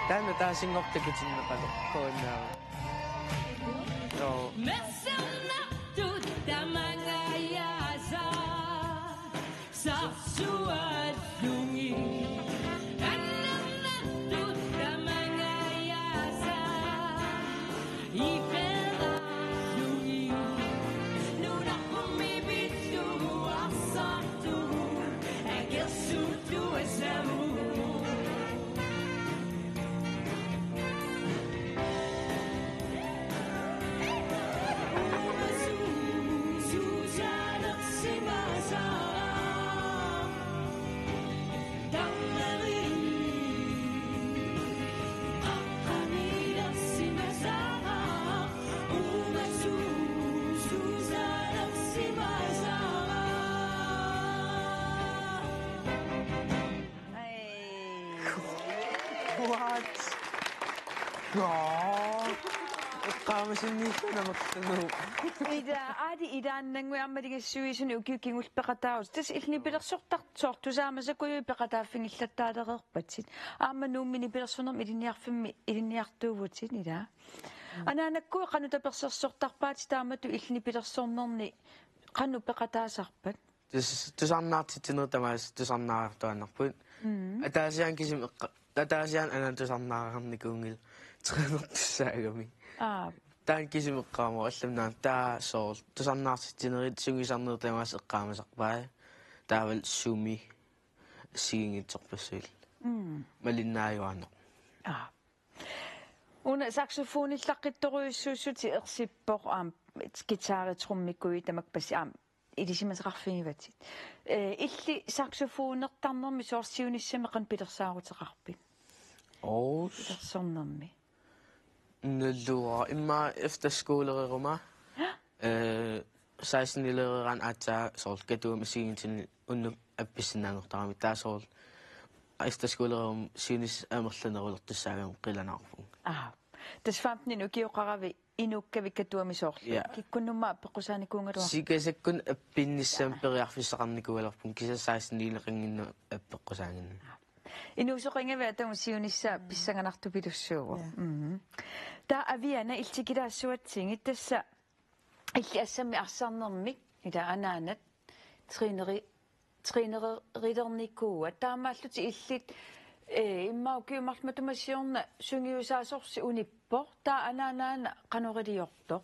Taanna taasinngortakutinneqalerpoq. Joo. Messernartut tamangajaasa sarsuallugit. Annernartut tamangajaasa iperallugit. Nunarpummi pillugu arsartugut akersuuttuassagut. What? Joo. Eqqaamasinniilluta namerlunut. Ida, aali ilaannannguit aamma maligassiuisunik ukiut kingulliit peqataavutit. Tassa illit nipilersortartut soorlu tusaamasakujuit peqataaffigillattaalereerpatit. Aamma Nuummi nipilersornermi ilinniarfimmi ilinniartuuvutit, ila. Anaanakkut qanoq tapersersortarpaatit taamatut illit nipilersornerni qanoq peqataasarpat? Tus-, tusarnaartitsinerit tamaasa tusarnaartuaannarput. Mm. Ataasiaannaq kisimi eqqa-, ataasiaannaq anaanap tusarnaarnikuunngilaq trænertussaagami. Aap. Taanna kisimi eqqaamavara allamik naak taava soorlu tusarnaartitsinerit sungiusarnerit tamaasa eqqaamasarpai. Taavalu sumi assigiinngitsorpassuillu. Mm. Malinnaajuaannaq. Aap. Una saxofonillaqqittorujussuussutit ersippoq aamma guitari trommikui tamakku passi aamma ilisimasaqarfigivatit. Eh, illit saxofonertarnermi soorlu siunissami qanoq pilersaaruteqarpit? Oo. Pilersornermi. Naluara immaqa efterskolereruma. Ja. Eh, seksten-ilereeraanni aatsaat soorlu Katuami assigiinngitsunik unnuk appissinnaanngortarami taava soorlu efterskolereruma siunissaq amerlanerulertussaagami qilanaarpunga. Aha. Tassa femten ukioqaravi inuukkavit Katuami soorlu. Ja. Kikkunnummi appeqqusaanikuugaluarpit? Sikasakkut appinnissami. Ja. Periarfissaqarnikuugaluarpunga kisianni seksten-ileqannginnami appeqqusaaginnami. Inuusoqigavit atagu siunissaq pissanganartupilussuuvoq. Ja. Mhm. Taava Aviana illit tikilaassuatsigit tassa illit assammik arsarnermik ila anaanat træneri-, trænerilernikuuat. Taamaallutit illit, eh, immaqa ukiut marluk matuma siorna sungiusaasorsi unippoq. Taava anaanaana qanoq iliortoq?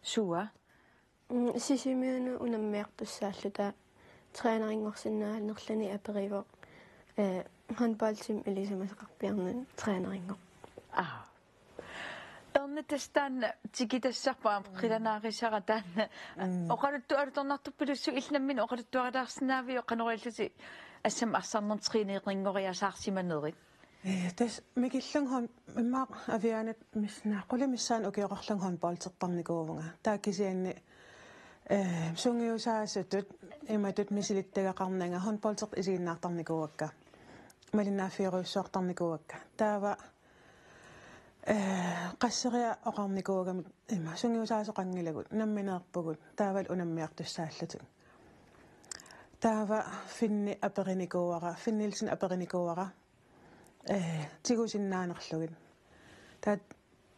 Sua. Mm, Sisimiunut unammiartussaalluta trænerinngorsinnaanerluni aperivoq, eh, håndboldimi ilisimasaqarpiarnani trænerinngor. Aa. Ernest, tassa taanna tikitassarput aamma qilanaarisara taanna. Mm. Oqaluttuarutornartorpilussuit illit nammineq oqaluttuarilaarsinnaaviuk qanoq ilillutit assammik arsarnermik trænerinngoriasaarsimanerit? Eh, tassa mikillunga hånd-, immaqa Avianut missinaa, qulit missaanni ukioqarlunga håndboldertarnikuuvunga. Taava kisianni, eh, sungiusaasutut imatut misilittagaqarnanga håndboldertut isiginnaartarnikuuakka. Malinnaaffigerujussuartarnikuuakka. Taava, eh, qasseriarlunga oqarnikuugamik ima sungiusaasoqanngilagut, nammineerpugut, taavalu unammiartussaallutik. Taava Finni aperinikuuara, Finni Nielsen aperinikuuara, eh, tigusinnaanerlugit. Taava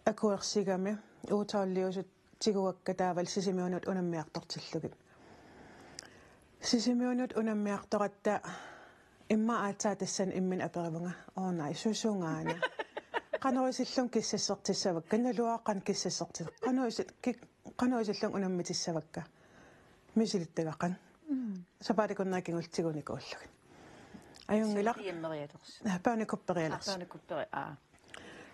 akuersigami U tolviusut tiguakka taavalu Sisimiunut unammiartortillugit. Sisimiunut unammiartoratta immaqa aatsaat tassani imminut aperivunga: "Oo, naa, susungaana? Qanoq ilillugu kissassertissavakka? Naluara qanoq kissasserti-, qanoq isi-, ki-, qanoq ilillugu unammitissavakka? Misilittagaqaanga." Mm. Sapaatip akunneri kingulliit tigunikuullugit. Ajunngilaq. Hjemmeriatorsi. Aa, børnekupperialersi. Aa, børnekupperi, aa.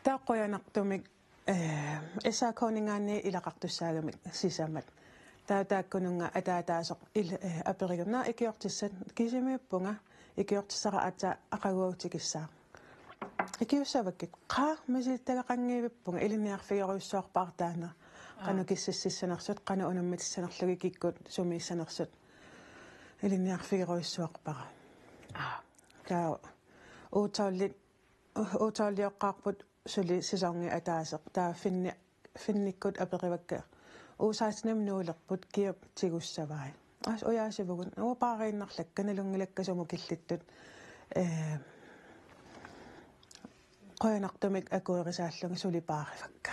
Taava qujanartumik, eh, S A K-ninngaanniit ilaqartussaagamik sisamat. Taava taakkununnga ataataasoq il-, eh, aperigami: "Naa, ikiortissat?" "Kisimiippunga, ikiortissara aatsaat aqaguagu tikissaaq." "Ikiussavakkit?" "Qaa, misilittagaqanngivippunga." Ilinniarfigerujussuarpara taanna. Aa. Qanoq kissassissanersut, qanoq unammitissanerlugit, kikkut sumiissanersut. Ilinniarfigerujussuarpara. Aa. Taava U tolvit, U tolvioqqaarput suli sæsoni ataaseq. Taava Finni, Finnikkut aperivakka: "U sekstenimut nuulerput, kiap tigussavai?" "Aa, ujaasivugut." "Uanga paariinnarlakka, nalunngilakka sumut killittut." Eh, qujanartumik akuerisaallunga suli paarivakka.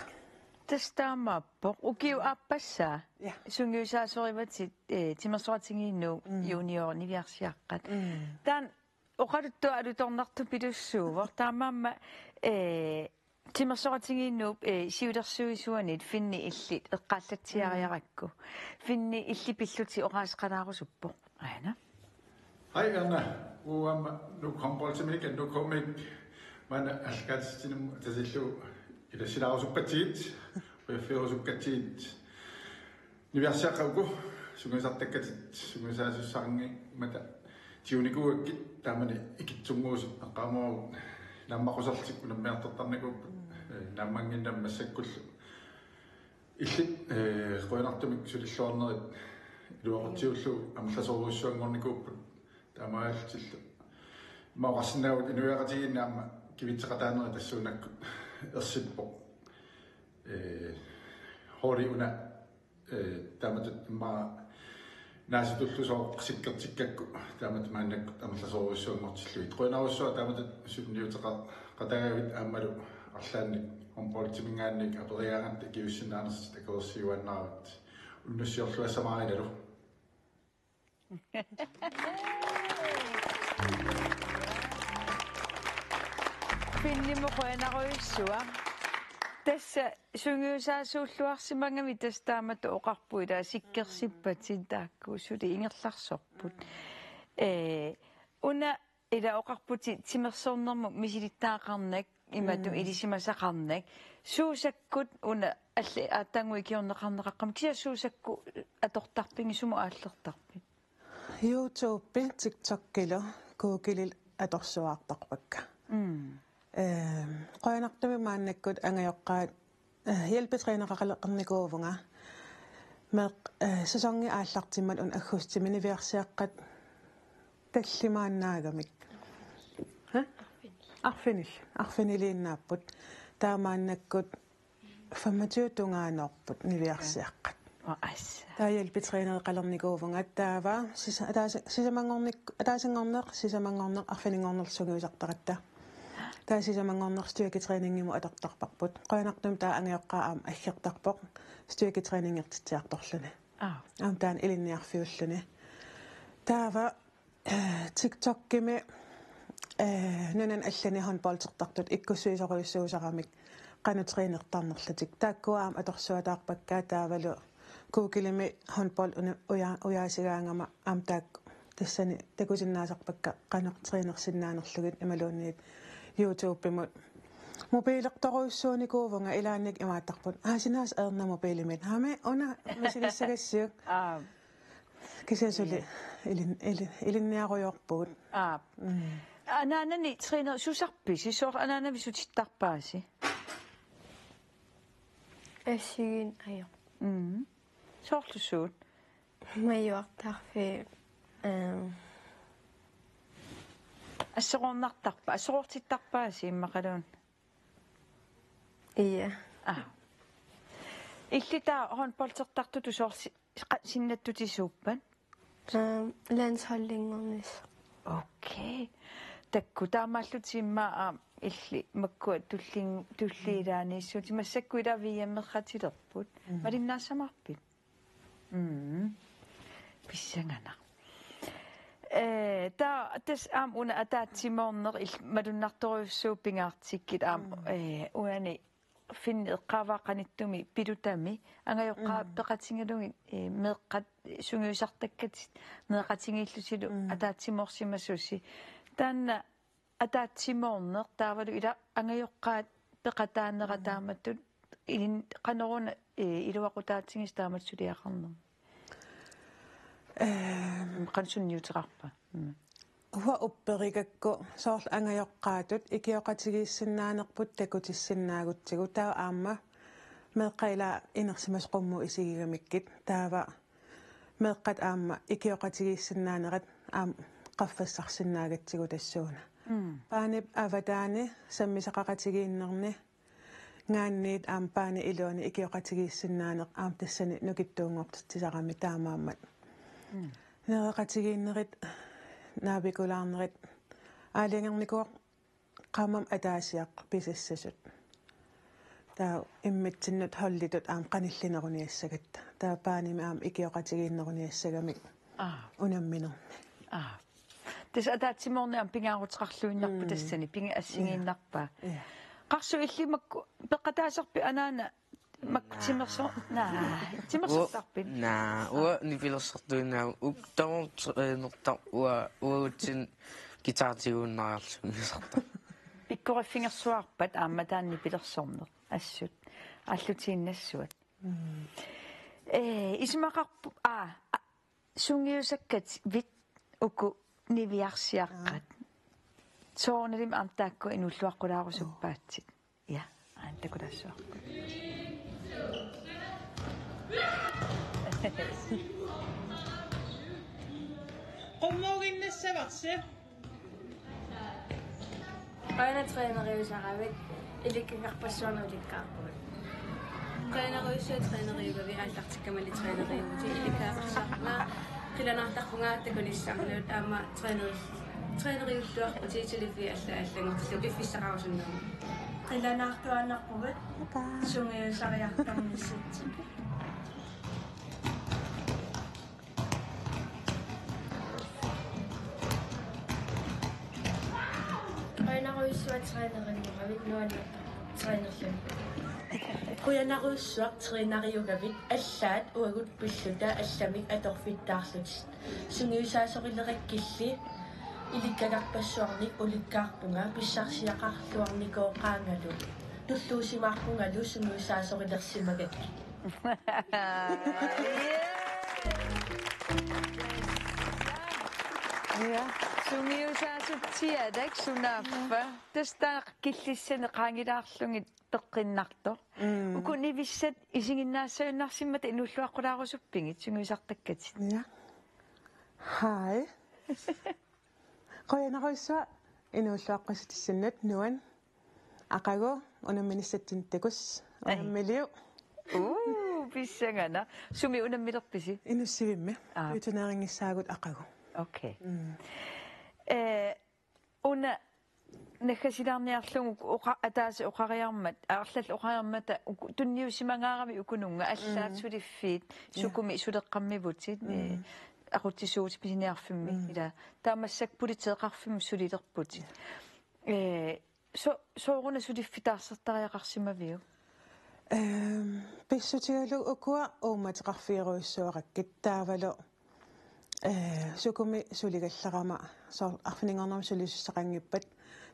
Tassa taamaappoq. Ukiup aappassaa. Ja. Sungiusaasorivatit, eh, Timersoqatigiinni Nuup, mm, junior niviarsiaqqat. Mm. Taanna oqaluttuarutornartorujussuuvoq. Taamaammat, eh, Timersoqatigiinni Nuup, eh, siulersuisuanit Finni illit eqqaallatsiariarakku. Finni illit pillutit oqaaseqalaarusuppoq. Aana. Hej, Anna. Uanga Nuuk Håndboldimiit, Nuuk H M-ip, maanna aallakaatitsisuninnga taassuma ilassilaarusukkatsigu, ujaffeerusukkatsigit. Niviarsiaqqat uku sungiusartakkatit sungiusaasussaaramik mata tigunikuugakkit taamani ikittunnguusut, eqqaamavara naammaqqusarlutik unammiartortarnikuupput, eh, naammaginnginnami massakkullu. Illit, eh, qujanartumik sulilluarnerit iluaqutsigullu amerlasoorujussuanngornikuupput taamaallutillu. Immaqa oqarsinnaavugut inuiaqatigiinni aamma kivitseqataanerit tassuunakkut ersippoq. Eh, holdi una, eh, taamatut immaqa naasutullusooq sikkertikkakku taamatut maannakkut amerlasoorujussuanngortillugit. Qujanarujussuaq taamatut sunniuteqaqataagavit aammalu arlaannik håndboldiminngaanniit aperigaangatta ikiussinnaanersutit akuersiuaannaraat. Unnussiorluassamaarigalu. Finnimut qujanarujussuaq. Tassa sungiusaasuulluarsimagami tassa taamatut oqarpoq, ila sikkersippatit taakku suli ingerlasorput. Eh, una ila oqarputit timersornermut misilittagaqarnak, imatut, mm, ilisimasaqarnak. Suusakkut una allat aatsaannguaq ikiorneqarneqaqqamik, kisianni suusakkut atortarpigit, sumut aallertarpit? YouTube, TikTokilu, Google'ilu atorsuaartarpakka. Mm. Ehm, qujanartumik maannakkut angajoqqaat, eh, hjælpetrænereqaleqarnikuuvunga. Meeqqat, eh, sæsoni aallartimmat una aggustimi niviarsiaqqat tallimaannaagamik. Hæ? Arfinil-, arfiniliinnaapput. Taava maannakkut femogtyve tungaanoorput niviarsiaqqat. Aa, assa. Taava hjælpetrænereqalernikuuvunga, taava sisa-, ataasi-, sisamanngornik-, ataasinngorneq, sisamanngorneq, arfininngornerlu sungiusartaratta. Taava sisamanngorneq styrketræningimut atortarparput. Qujanartumik taava angajoqqaat aamma aggertarpoq styrketræningertitsiartorluni. Aa. Aamma taanna ilinniarfiulluni. Taava TikTokimi, eh, nunani allani håndboldertartut ikkussuisorujussuusaramik qanoq trænertarnerlutik. Taakkua aamma atorsuataarpakka, taavalu Googlemi håndbold una-, uja-, ujaasigaangama aamma taakku tassani takusinnaasarpakka qanoq trænersinnaanerlugit imaluunniit YouTubemut. Mobilertorujussuunikuuvunga ilaannik imaattarput: "Aa, sinaasa Erna mobilimit." "Haami, una misilissagassiuk." Aa. Kisianni suli ilin-, ilin-, ilinniarujoorpugut. Aa. Mm. Anaanani træner-, susarpisi, soorlu anaanavik sutittarpaasi? Assigiinngitsoq. Mm. Soorlu suut? Majuartarfik, ehm. Asseroornartarpa-, asseroortittarpaasi immaqaluunniit? Ia. Aa. Illit taava håndboldertartutut soorlu si-, qa-, sinnattutisuuppat? Ehm, landsholdinngornissaq. Okay. Takuuk taamaallutit immaqa, aa, illit makkua tullin-, tulliit ilaanniissuutit, massakkut ilaa V M-erratilerput. Mm. Malinnaassamaarpit? Mm. Pissanganaq. Ee, taava tassa aamma una ataatsimoorneq il-, malunnartorujussuuvoq pingaartikkit aamma, mm, ee, uani Finn eqqaavaa qanittumi pilutami angajoqqaat, mm, peqatigalugit, ee, meeqqat sungiusartakkatit meeqqatigiillutilu, mm, ataatsimoorsimasusi. Taanna ataatsimoorneq taavalu ila angajoqqaat peqataanera, mm, taamatut ilin-, qanoruna, ee, iluaqutaatigisoq taamatut suliaqarnermi? Ehm. Qanoq sunniuteqarpa? Mm. Uanga upperigakku soorlu angajoqqaatut ikioqatigiissinnaanerput takutissinnaagutsigu, taava aamma meeqqat ila inersimasut qummut isigigamikkit, taava meeqqat aamma ikioqatigiissinnaanerat aamma qaffassarsinnaagatsigu tassuuna. Mm. Paanip avataani sammisaqaqatigiinnerni ngaanniit aamma paanip iluani ikioqatigiissinnaaneq aamma tassani nukittuunngortitsisarami taamaammat. Mm. Nereqatigiinnerit, naapikulaarnerit, aalajangernikuuvoq qaammammut ataasiaq pisassasut. Taava imminnut holditut aamma qanillineruniassagatta. Taava paanimi aamma ikioqatigiinneruniassagamik. Aa. Unamminermi. Aa. Tassa ataatsimoorneq aamma pingaaruteqarluinnarpoq, mm, tassani, pinga assigiinnarpaa. Ja. Ja. Qarsuk, illit makku peqataasarpit anaana makku timerso-, naa, timersortarpit? Naa, uanga nipilersortuinnaavunga, uk-, tamarmik trænertarput, uanga, uagutsinnut guitartiguunnariarlunga nipilersortarpunga. Pikkoriffigersuarpat aamma taanna nipilersorneq. Assut. Aallutiinnassuat. Mm. Ee, isumaqarpu-, aa, a-, sungiusakkatit uku niviarsiaqqat. Aa. Soorunalimi aamma taakku inuulluaqqulaarusuppaatit. Ja, aamma takulaassuarput. Qummuuginnassavarsi. Aana træneriusaravit, ilikkagarpassuarnik ulikkaarpugut. Træneriussuit træneriugavit aallartikkamali træneriuvutit, ilikkagaqartarpunga, qilanaartarpunga takunissannut, aamma træneri-, træneriulluarputit suliffik alla-, allanngortillugu piffissaqarusunnermi. Qilanaartuaannarpugut, sungiusariartornissatsinnut. Qujanarujussuaq træneriugaravit, nuannertarpoq trænerluni. Qujanarujussuaq træneriugavit, allaat uagut pilluta allamik atorfittaarlutit. Sungiusaasorilerakkilli ilikkagarpassuarnik ulikkaarpunga, pissarsiaqarluarnikooqaangalu. Tulluusimaarpungalu sungiusaasorilersimagakkit. Ja. Sungiusaasutsialak sunaaffa. Tassa taanna killissanik qaangilaarlugit peqqinnartoq. Mm. Uku nivissat isiginnaassagunarsimmata inuulluaqqulaarusuppigit sungiusartakkatit? Ja. Hej. Qujanarujussuaq inuulluaqqusutissinnut, nuann. Aqagu unamminissatsinnut takuss. Ai. Unammiliuk. Uu, pissanganaq. Sumi unammilerpisi? Inussivimmi. Aa. Veterinærinngissaagut aqagu. Okay. Mm. Eh, una naggasilaarniarlugu oqa-, ataaseq oqariarmat, arlallit oqariarmata uku-, tunniusimangaaravit ukununnga, allaat, mm, suliffiit, ja, sukumi suleqqammivutit, mm, eh, aqutsisuuvutit pisiniarfimmi, mm, ila. Taamaallaat politeeqarfimmut sulilerputit. Ja. Eh, so-, sooruna suliffik taarsertariaqarsimaviuk? Ehm, pissutigalugu ukua uummateqarfigerujussuarakkit taavalu, eh, sukumi suligallarama soorlu arfininngornermi sulisussaqanngippat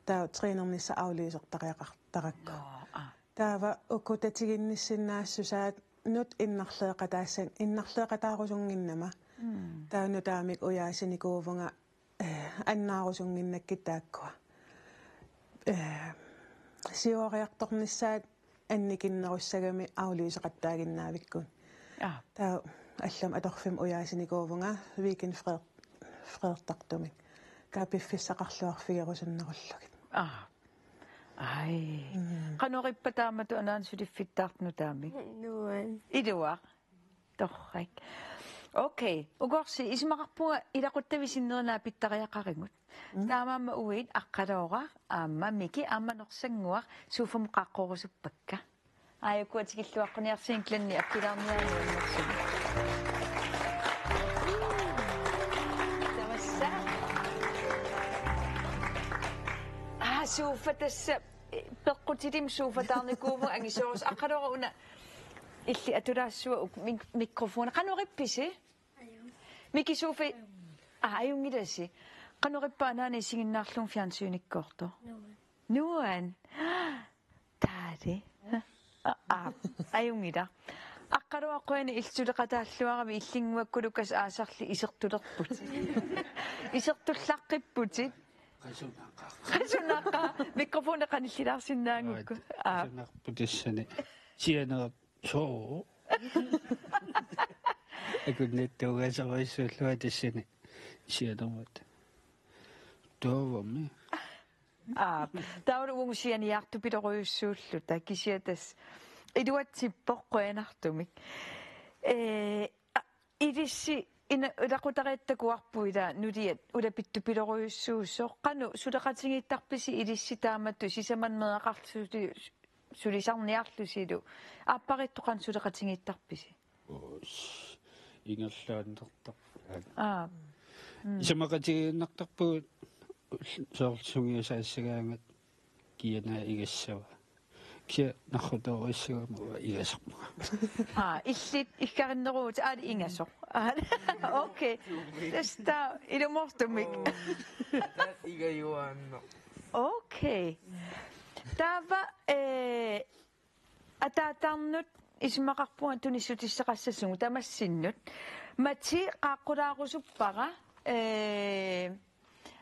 taava trænernissaq aflysertariaqartarakku. Nå, aa. Taava uku tatiginnissinnaassusaannut innarleeqataassan-, innarleeqataarusunnginnama. Mm. Taava nutaamik ujaasinikuuvunga, eh, annaarusunnginnakkit taakkua. Eh, siuariartornissaat annikinnerussagami aflyseqattaaginnaavikkut. Aa. Taava allamik atorfimmi ujaasinikuuvunga Weekend Freder-, Frederikimik. Taava piffissaqarluarfigerusunnerullugit. Aa. Ai. Mm. Qanoq ippa taamatut anaana suliffittaartoq nutaamik? Nuann. Iluaq. Torrak. Okay. Ukorsi isumaqarpunga ilaquttavit sinneri naapittariaqarigut. Mm. Taamaammat uagut Aqqalooraq aamma Miki aamma Norsannguaq sofaamut qaaqqoorusuppakka. Aajuku tikilluaqquniarsigit Glenni appilaarniarunik annersunik. Tamassa. Aa, sofa tassa, eh, peqqutilimmi sofataarnikuuvugut angisoorsuaq. Aqqalooraq una illit atulaassavara uk-, mik-, mikrofoni. Qanoq ippisi? Ajunngilaq. Miki sofa-, aa, ajunngilasi. Qanoq ippa anaana isiginnaarlugu fjernsynikkoortoq? Nuann. Nuann. Taali. Aa, aa, ajunngilaq. Aqqalooraq qujanaq illit suleqataalluaravit, illinnguakkulukkasik aasarli isertulerputit. Isertullaqqipputit. Qasunaqaaq. Qasunaqaaq. Mikrofoni qanillilaarsinnaagukku. Aa. Qasunarpoq tassani. Sianerpoq. Soo. Akunnittuugaasarujussuullunga tassani. Sianermat. Taavami. Aa, taavalu uagut sianiartupilorujussuulluta kisianni tassa iluatsippoq qujanartumik. Ee, a, ilissi ina-, ilaqutariit takuarput ila nuliat ulapittupilorujussuusoq, qanoq suleqatigiittarpisi ilissi taamatut sisamanneq meeraqarlusi sulisarniarlusilu? Aappariittoq qanoq suleqatigiittarpisi? Uus, ingerlaannartarput. Aa. Mm. Isumaqatigiinnartarpugut soorlu sungiusaassagaangat kianaa igassava. Kisianni narrutoorujussuugama uanga ingasarpunga. Aa, illit iggarinneruvutit aali ingasoq. Aa, okay. Tassa ilumoortumik. Oo. Taava igajuaannaq. Okay. Taava, eh, ataatarnut isumaqarpunga tunissutissaqassasugut tamassinnut. Mati qaaqqulaarusuppara, eh,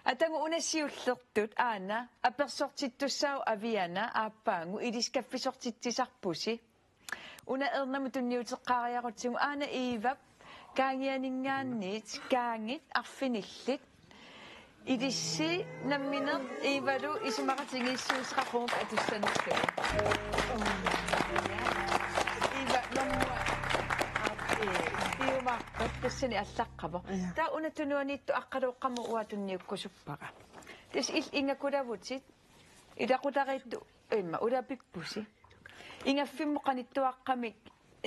atagu una siullertut aana apersortittussaavoq Aviana aappaagu, ilissi kaffisortitsisarpusi. Una ernamut tunniuteqqaariarutsigu aana Iivap Kaangianinngaanniit kaangit arfinillit. Ilissi nammineq Iivalu isumaqatigiissuuseqarpugut atussanerlugu. Iiva, nammua. Ee, piumaarpat tassani allaqqavoq. Ja. Taava una tunuaniittoq Aqqalooqqamut uanga tunniukkusuppara. Tassa illit ingakulavutit, ilaqutariittut immaqa ulapippusi. Ingaffimmut qanittuaqqamik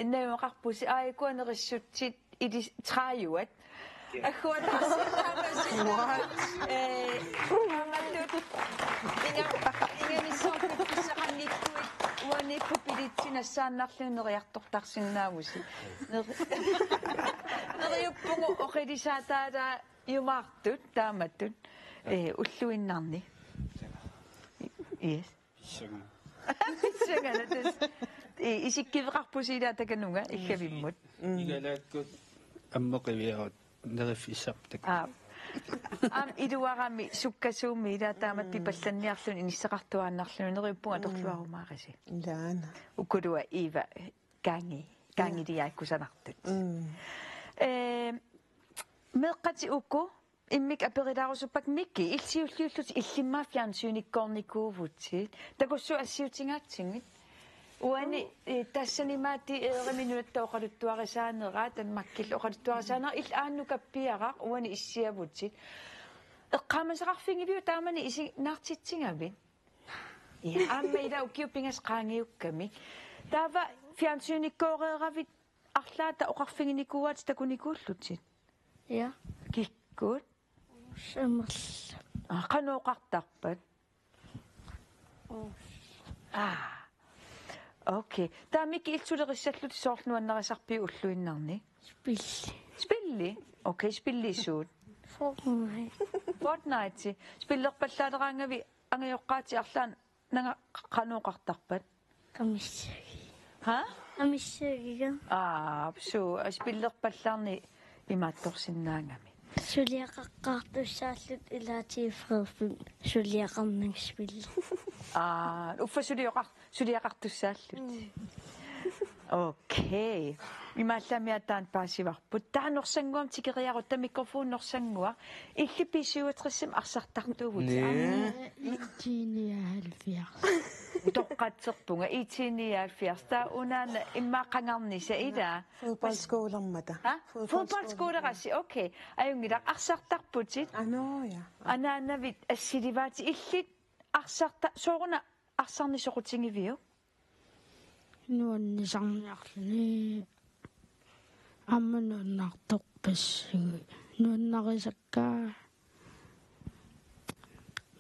najugaqarpusi, aajuku anerissutsit ilis-, tredive. Agguataarsinnaammasi. What? Ee, taamatut inga-, inganissaarput pissaqanngikkuit uaniikkut bilitsit nassaannarlugit neriartortarsinnaavusi. Ner-, neriuppugut oqilisaataalaajumaartut taamatut, ee, ulluinnarni. Yes. Pissanganaq. Pissanganaq tassa. I-, isikkiveqarpusi ilaa takanunga iggavimmut. Mm. Igalaakkut ammut qiviarutta neriffissarput takanunga. Aa. Aamma iluarami sukkasuumik ilaa taamatut, mm, pipallanniarluni inissaqartuaannarluni, neriuppunga, mm, atorluarumaarisi. Ilaana. Ukulua Iiva kaangi-, kaangiliaat kusanartut. Mm. Ee, meeqqatit uku immikkut aperilaarusuppakka, Miki, illit siulliullutit illimmi fjernsynikkoornikuuvutit. Takussuutit assiutigaatsigit. Uani, eh, tassani imaattoq Æremi nunatta oqaluttuarisaanera, Danmarkillu oqaluttuarisaanera, illit aana nukappiaraq uani issiavutit. Eqqaamasaqarfigiviuk taamani isiginnaartitsigavit? Ja, aamma ila ukiut pingasut qaangiukkami. Taava fjernsynikoreeravit arlaata oqarfiginikuuaatit takunikuullutit? Ja. Kikkut? Amerlap. Aa, qanoq oqartarpat? Aa. Okay. Taamik ilsulerissallutit soorlu nuannarisarpiuk ulluinnarni? Spilli. Spilli? Okay, spilli suut? Fortnite. Fortnite. Spillerpallaaleraangavit angajoqqaatit arlaannaga qanoq oqartarpat? Qamissagi. Ha? Qamissagi. Aa, suu, spillerpallaarneq imaattorsinnaagami. Suliaqaqqaartussaallutik ilaatigut freerfimmi suliaqarnanga spilli. Aa, uffa sulioqar-, suliaqartussaallutik. Mm. Okay. Imaallaat taanna paasivarput. Taava Norsannguamut tikeriarutta, mikrofoni Norsannguaq. Illit B syvogtresimi arsartartuuvutit. Næ. Aamma I T nioghalvfjerds. Utoqqatserpunga, I T nioghalvfjerds. Taava unaana immaqa qangarnisa, ilaa? Fodboldskolermata. Ha? Fodboldskolerassi, okay. Ajunngilaq, arsartarputit. Aa, nå, ja. Anaanavit assilivaat, illit arsarta-, sooruna arsarneq soqutigiviuk? Nuannisarniarluni. Aamma nuannaartorpassuit. Nuannarisakka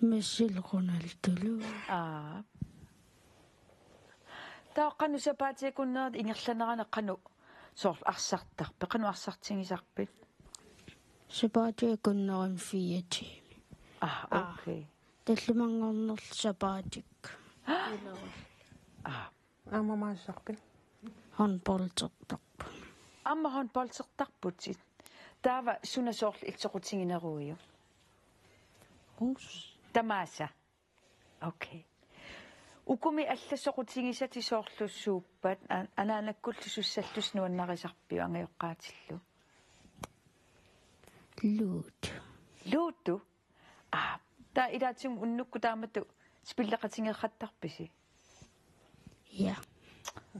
Messilu Ronaldolu. Aa. Taava qanoq sapaatip akunnerit ingerlaneranni qanoq soorlu arsartarpit? Qanoq arsartigisarpit? Sapaatip akunnerani fire timer. Aa, okay. Tallimanngornerlu sapaatikka. Aa. Aamma maasarpit? Håndboldertarput. Aamma håndboldertarputit. Taava suna soorlu illit soqutigineruiuk? Hus. Tamaasa. Okay. Ukumi allat soqutigisatit soorlu suuppat, an-, anaanakkullu sussallusi nuannarisarpiuk angajoqqaatillu? Ludo. Ludo? Aa, taava ilaatigut unnukkut taamatut spilleqatigeeqqattarpisi? Ja.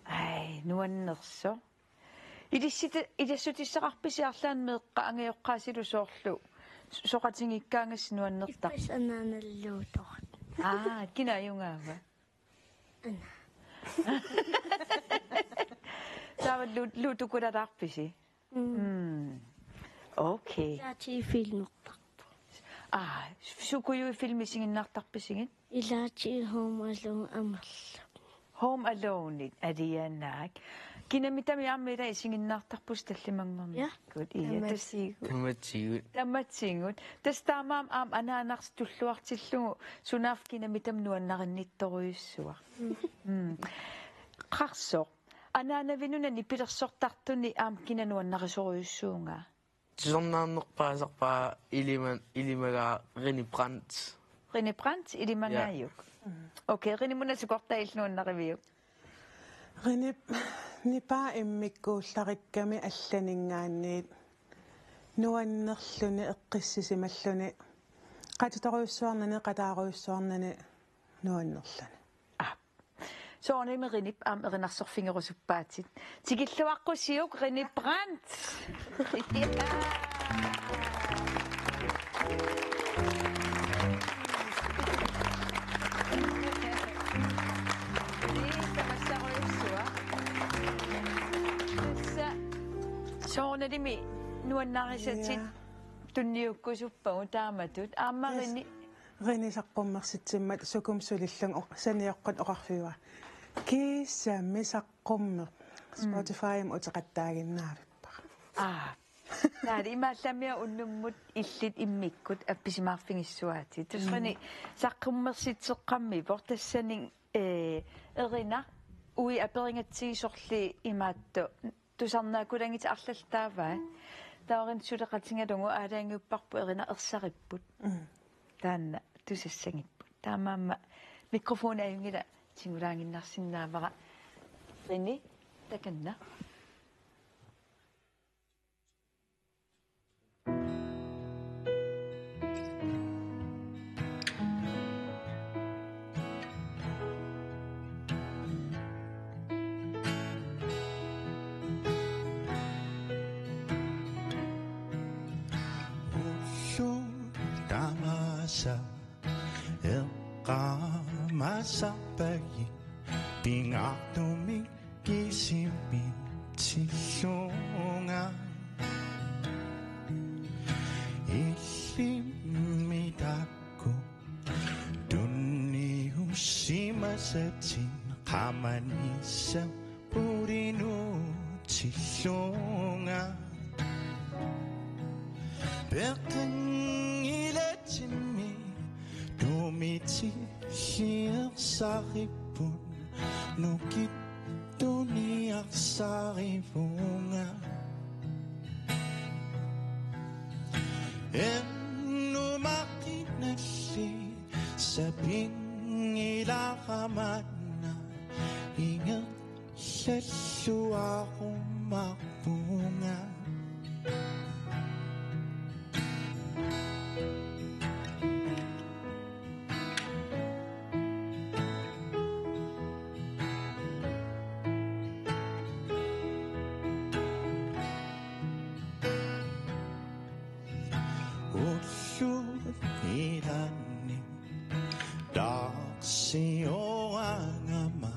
Ai, nuannersoq. Ilissiti-, ilassutissaqarpisi arlaannik meeqqat angajoqqaasilu soorlu s-, soqatigiikkaangassi nuannertarput? Ippassaq anaanalu Ludo. Aa, kina ajugaava? Ana. Taava Lu-, Ludo-kulalaarpisi? Mm. Mm. Okay. Ilaatigut filmertarput. Aa, sukujuit filmit isiginnaartarpisigit? Ilaatigut Home Alone amerlavoq. Home Alone-it, alianaak. Kinamitami aamma ilaa isiginnaartarpusi tallimanngornikkut. Ja. Ia, tamatsigut. Tamatsigut. Tamatsigut. Tassa taamaammat aamma anaanarsi tulluartillugu sunaaffa kinamitami nuannarinnittorujussuaq. Mm. Mm. Qarsoq. Anaanavinnut nipilersortartuni aamma kina nuannarisorujussuunga? Tusarnaarnerpaasarpara ilima-, ilimagaa René Brandt. René Brandt ilimagaajuk? Ja. Okay, René-muna sukortaa illit nuannariviuk? René-p nipaa immikkuullarikkami allaninngaanniit nuannerluni eqqissisimalluni qatitorujussuarnani qataarujussuarnani nuannerluni. Aa. Soorunami René-p aamma erinarsorfigerusuppaatit. Tikilluaqqusiuk René Brandt. Soorunalimi nuannarisatit. Ja. Tunniukkusuppagut taamatut. Aamma René. René saqqummersitsimmat sukumisulillugu oq-, sanioqqut oqarfigaa. Kiisami saqqummerpoq. Mm. Spotifymi uteqattaaginnaavippara. Aa. Taava imaallaat unnummut illit immikkut appisimaarfigissuaatit. Tassa Mm. René saqqummersitseqqammivoq tassani, ee, Erinaq uagut aperigatsigu soorlu imaattoq tusarnaakulagitit arlallit taava. Taava René suleqatigalugu aalajangiupparput Erinaq ersaripput. Mm. Taanna tusassagipput. Taamaammat mikrofoni ajunngilaq tigulaaginnarsinnaavara. René, takanna. Ullut tamaasa eqqaamasarpagit pingaartumik kisimiitillunga. Illimmi taakku tunniusimasatit Qamanissaq pulinuutillunga. Peqanngilatimmi tumitilliiarsaripput nukittuniarsarivunga. Ernumaqinalli sapinngilaaramanna ingerlalluarumaarpunga. Ullut ilaanni taarsiorangama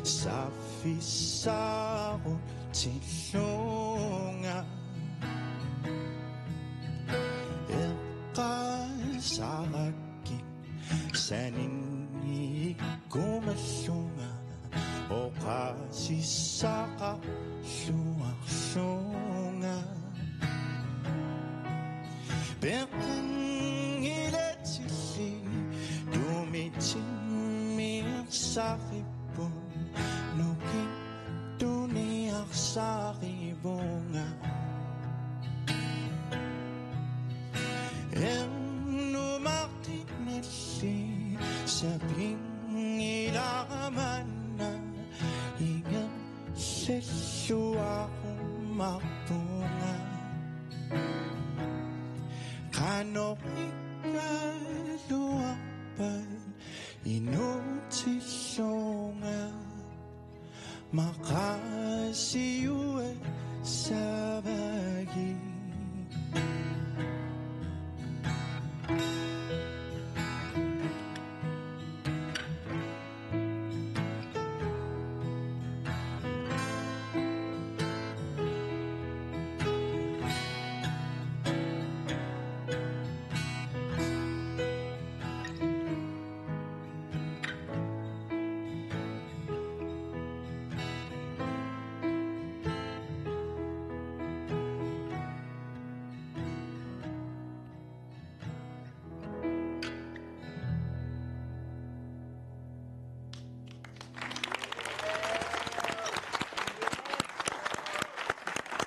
saffissarutillunga. Eqqaasarakkit saninngiikkumallunga oqaasissaqarluarlunga. Peqanngilatilli tumitimmiarsaripput nukittuniarsarivunga. Ernumaqinalli sapinngilaaramanna ingerlalluarumaarpunga. Qanoq ikkaluarpat inuutillunga maqaasiuassavagit.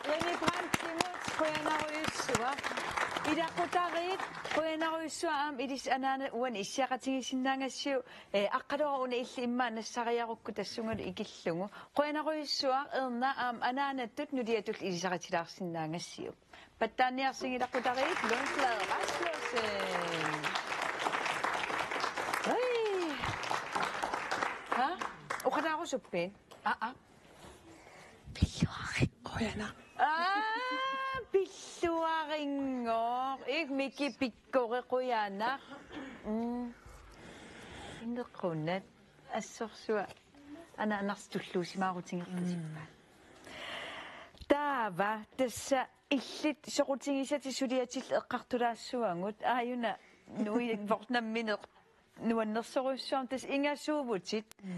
René Brandtimut qujanarujussuaq. Ilaqutariit qujanarujussuaq aamma ilissi anaanat uani issiaqatigisinnaagassiuk, eh, aqqaluaq una illit immaqa nassariarukku tassungalu ikillugu. Qujanarujussuaq Erna aamma anaanatut nuliatut ilisaritilaarsinnaagassiuk. Pattaaniarsigit ilaqutariit Lundblad Rasmussen. Ui. Ha? Oqalaarusuppit? Aa, aa. Pilluarit. Qujanaq. Aa, pilluarinngooq. Ih, Miki Pikkori qujanaq. Mm. Inequnat. Assorsuaq. Anaanarsi tulluusimaarutigerpasippaat. Mm. Taava, tassa illit soqutigisatit suliatillit eqqartulaassavagut, aajuna nuivoq nammineq nuannersorujussuarmik, tassa ingasuuvutit, mm,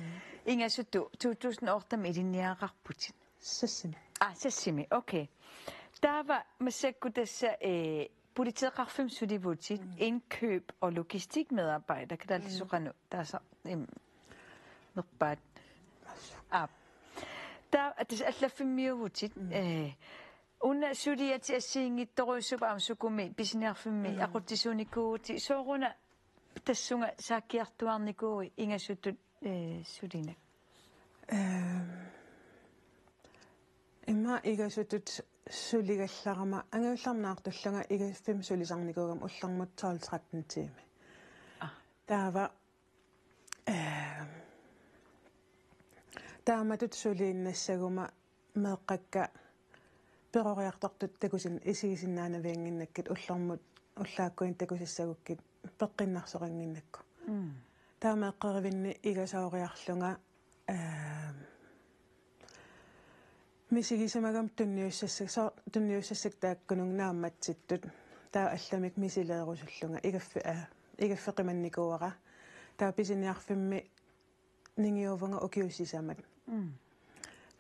ingasutut to tusind otte ilinniagaqarputit. Sassimi. Ah, Sassimi, okay. Taava massakkut tassa, eh, politeeqarfimmut sulivutit, mm, indkøb og logistikmedarbejder, kalaallisut qanoq taasa, im, merpaat. Aap. Taava tassa allaffimmiuvutit, mm, eh, una suliatit assigiinngitsorujussuupput aamma sukumi pisiniarfimmi, mm, aqutsisuunikuuvutit, sooruna tassunga saakkiartuaarnikuuit ingasutut, eh, sulinak? Ehm, immaqa ingasutut suligallarama angajullermi naartullunga igaffimmi sulisarnikuugama ullormut tolv tretten tiimi. Ah. Taava, ehm, taamatut suliinnassaguma meeqqakka peroriartortut takusin-, isigisinnaanaviannginnakkit ullormut ullaakkuinnaq takusassagukkit peqqinnarsoqannginnakku. Mm. Taava meeqqerivinni igasooriarlunga, ehm, misigisimagama tunniussassak-, soo-, tunniussassakkut taakkununnga naammatsittut. Taava allamik misileerusullunga igaffi-, aa, igaffi qimannikuuara. Taava pisiniarfimmi ningiuvunga ukiut sisamat. Mm.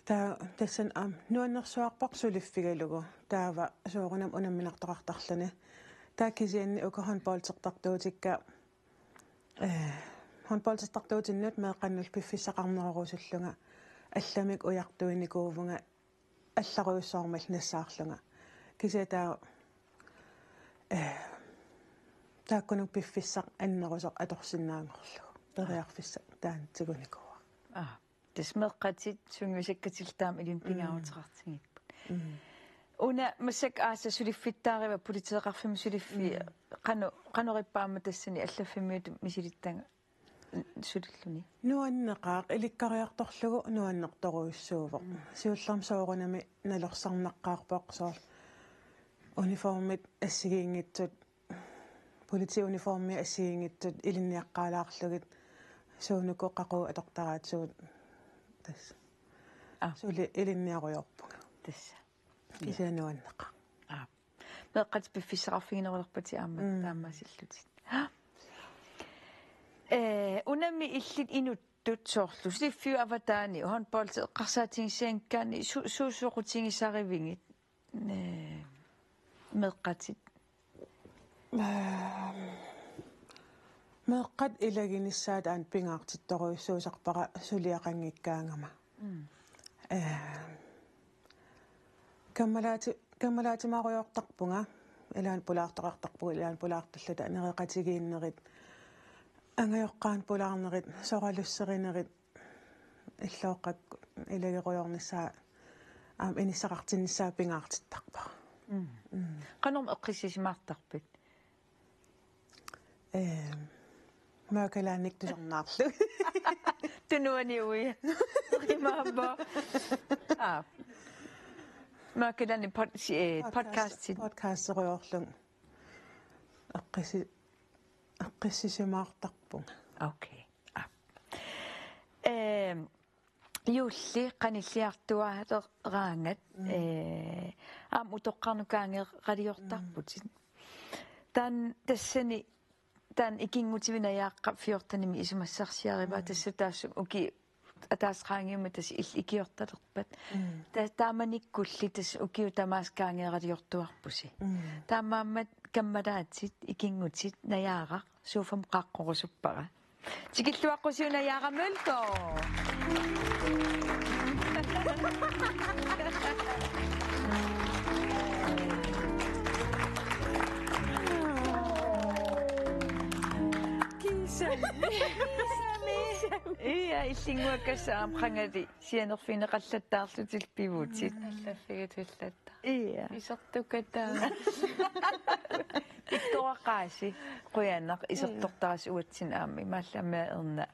Taava tassani aamma nuannersuarpara suliffigalugu. Taava soorunami unamminartoqartarluni. Taava kisianni uku håndboldertartuutikka, eh, håndboldertartuutinnut meeqqannullu piffissaqarnerorusullunga allamik ujartuinikuuvunga allarujussuarmik nassaarlunga. Kisianni taava, eh, taakkununnga piffissaq annerusoq atorsinnaanngorlugu. Periarfissaq taanna tigunikuuara. Aa, tassa meeqqatit sungiusakkatillu taama ilinnut pingaaruteqartigipput. Mm. Una massakkut aasaq suliffittaariva politeeqarfimmi suliffi-, mm, qano-, qanoq ippa aamma tassani allaffimmiutut misilittagaq sulilluni? Nuanneqaaq, ilikkariartorlugu nuannertorujussuuvoq. Mm. Siullermik soorunami nalorsarnaqqaarpoq soorlu uniformit assigiinngitsut, politiuniformit assigiinngitsut ilinniaqqaalaarlugit suunuku qaqugu atortaraat suut tassa. Aa. Suli ilinniarujoorpunga. Tassa. Kisianni nuanneqaaq. Aa. Meeqqat piffissaqarfiginerulerpatit aamma. Mm. Taamaasillutit. Eh, unami illit inuttut soorlu suliffiup avataani håndbold eqqarsaatigisaanngikkaanni su-, suut soqutigisarivigit, eh, meeqqatit? Ehm, meeqqat ilaginissaat aamma pingaartittorujussuusarpara suliaqanngikkaangama. Mm. Ehm, kammalaati-, kammalaatimaarujoortarpunga, ilaanni pulaartoqartarpugut, ilaanni pulaartalluta nereqatigiinnerit, angajoqqaanut pulaarnerit, soralusserinerit, illooqqakkut ilagerujoornissaat aamma inissaqartinnissaat pingaartittarpara. Mm. Mm. Qanormi eqqissisimaartarpit? Ehm, Mørkelandip tusarnaarlugu. Tunuani uia. Imaappoq. Aa. Mørkelandip pod-, si-, eh, podcast. Podcast, podcasterujoorlunga. Eqqissi-, eqqissisimaartarpunga. Okay. Aa. Ehm, Juulli qanilliartuaaleqaangat, mm, eh, aamma utoqqarnut kaangeeraliortarputit. Mm. Taanna tassani, taanna ikinngutivi najaaqqap fjortenimi isumassarsiarivaa, mm, tassa taassuma ukiut ataaseq qaangiummata tassa illit ikiortalerpat. Mm. Ta-, taamanikkulli tassa ukiut tamaasa kaangeeraliortuarpusi. Mm. Taamaammat kammalaatit ikinngutit najaaraq sofami qaaqqurusuppara. Tikilluaqqusiuk Najaara Mølgaard. Kiisami. Kiisami. Ia, illinnguakkassaaq aamma qangali sianerfigineqallattaarlutillu pivutit. Allaffigitullatta. Ia. Isertukataa. Pikkoraqaasi, qujanaq, mm, isertortarasi uatsinnut aamma, imaallaammi Erna.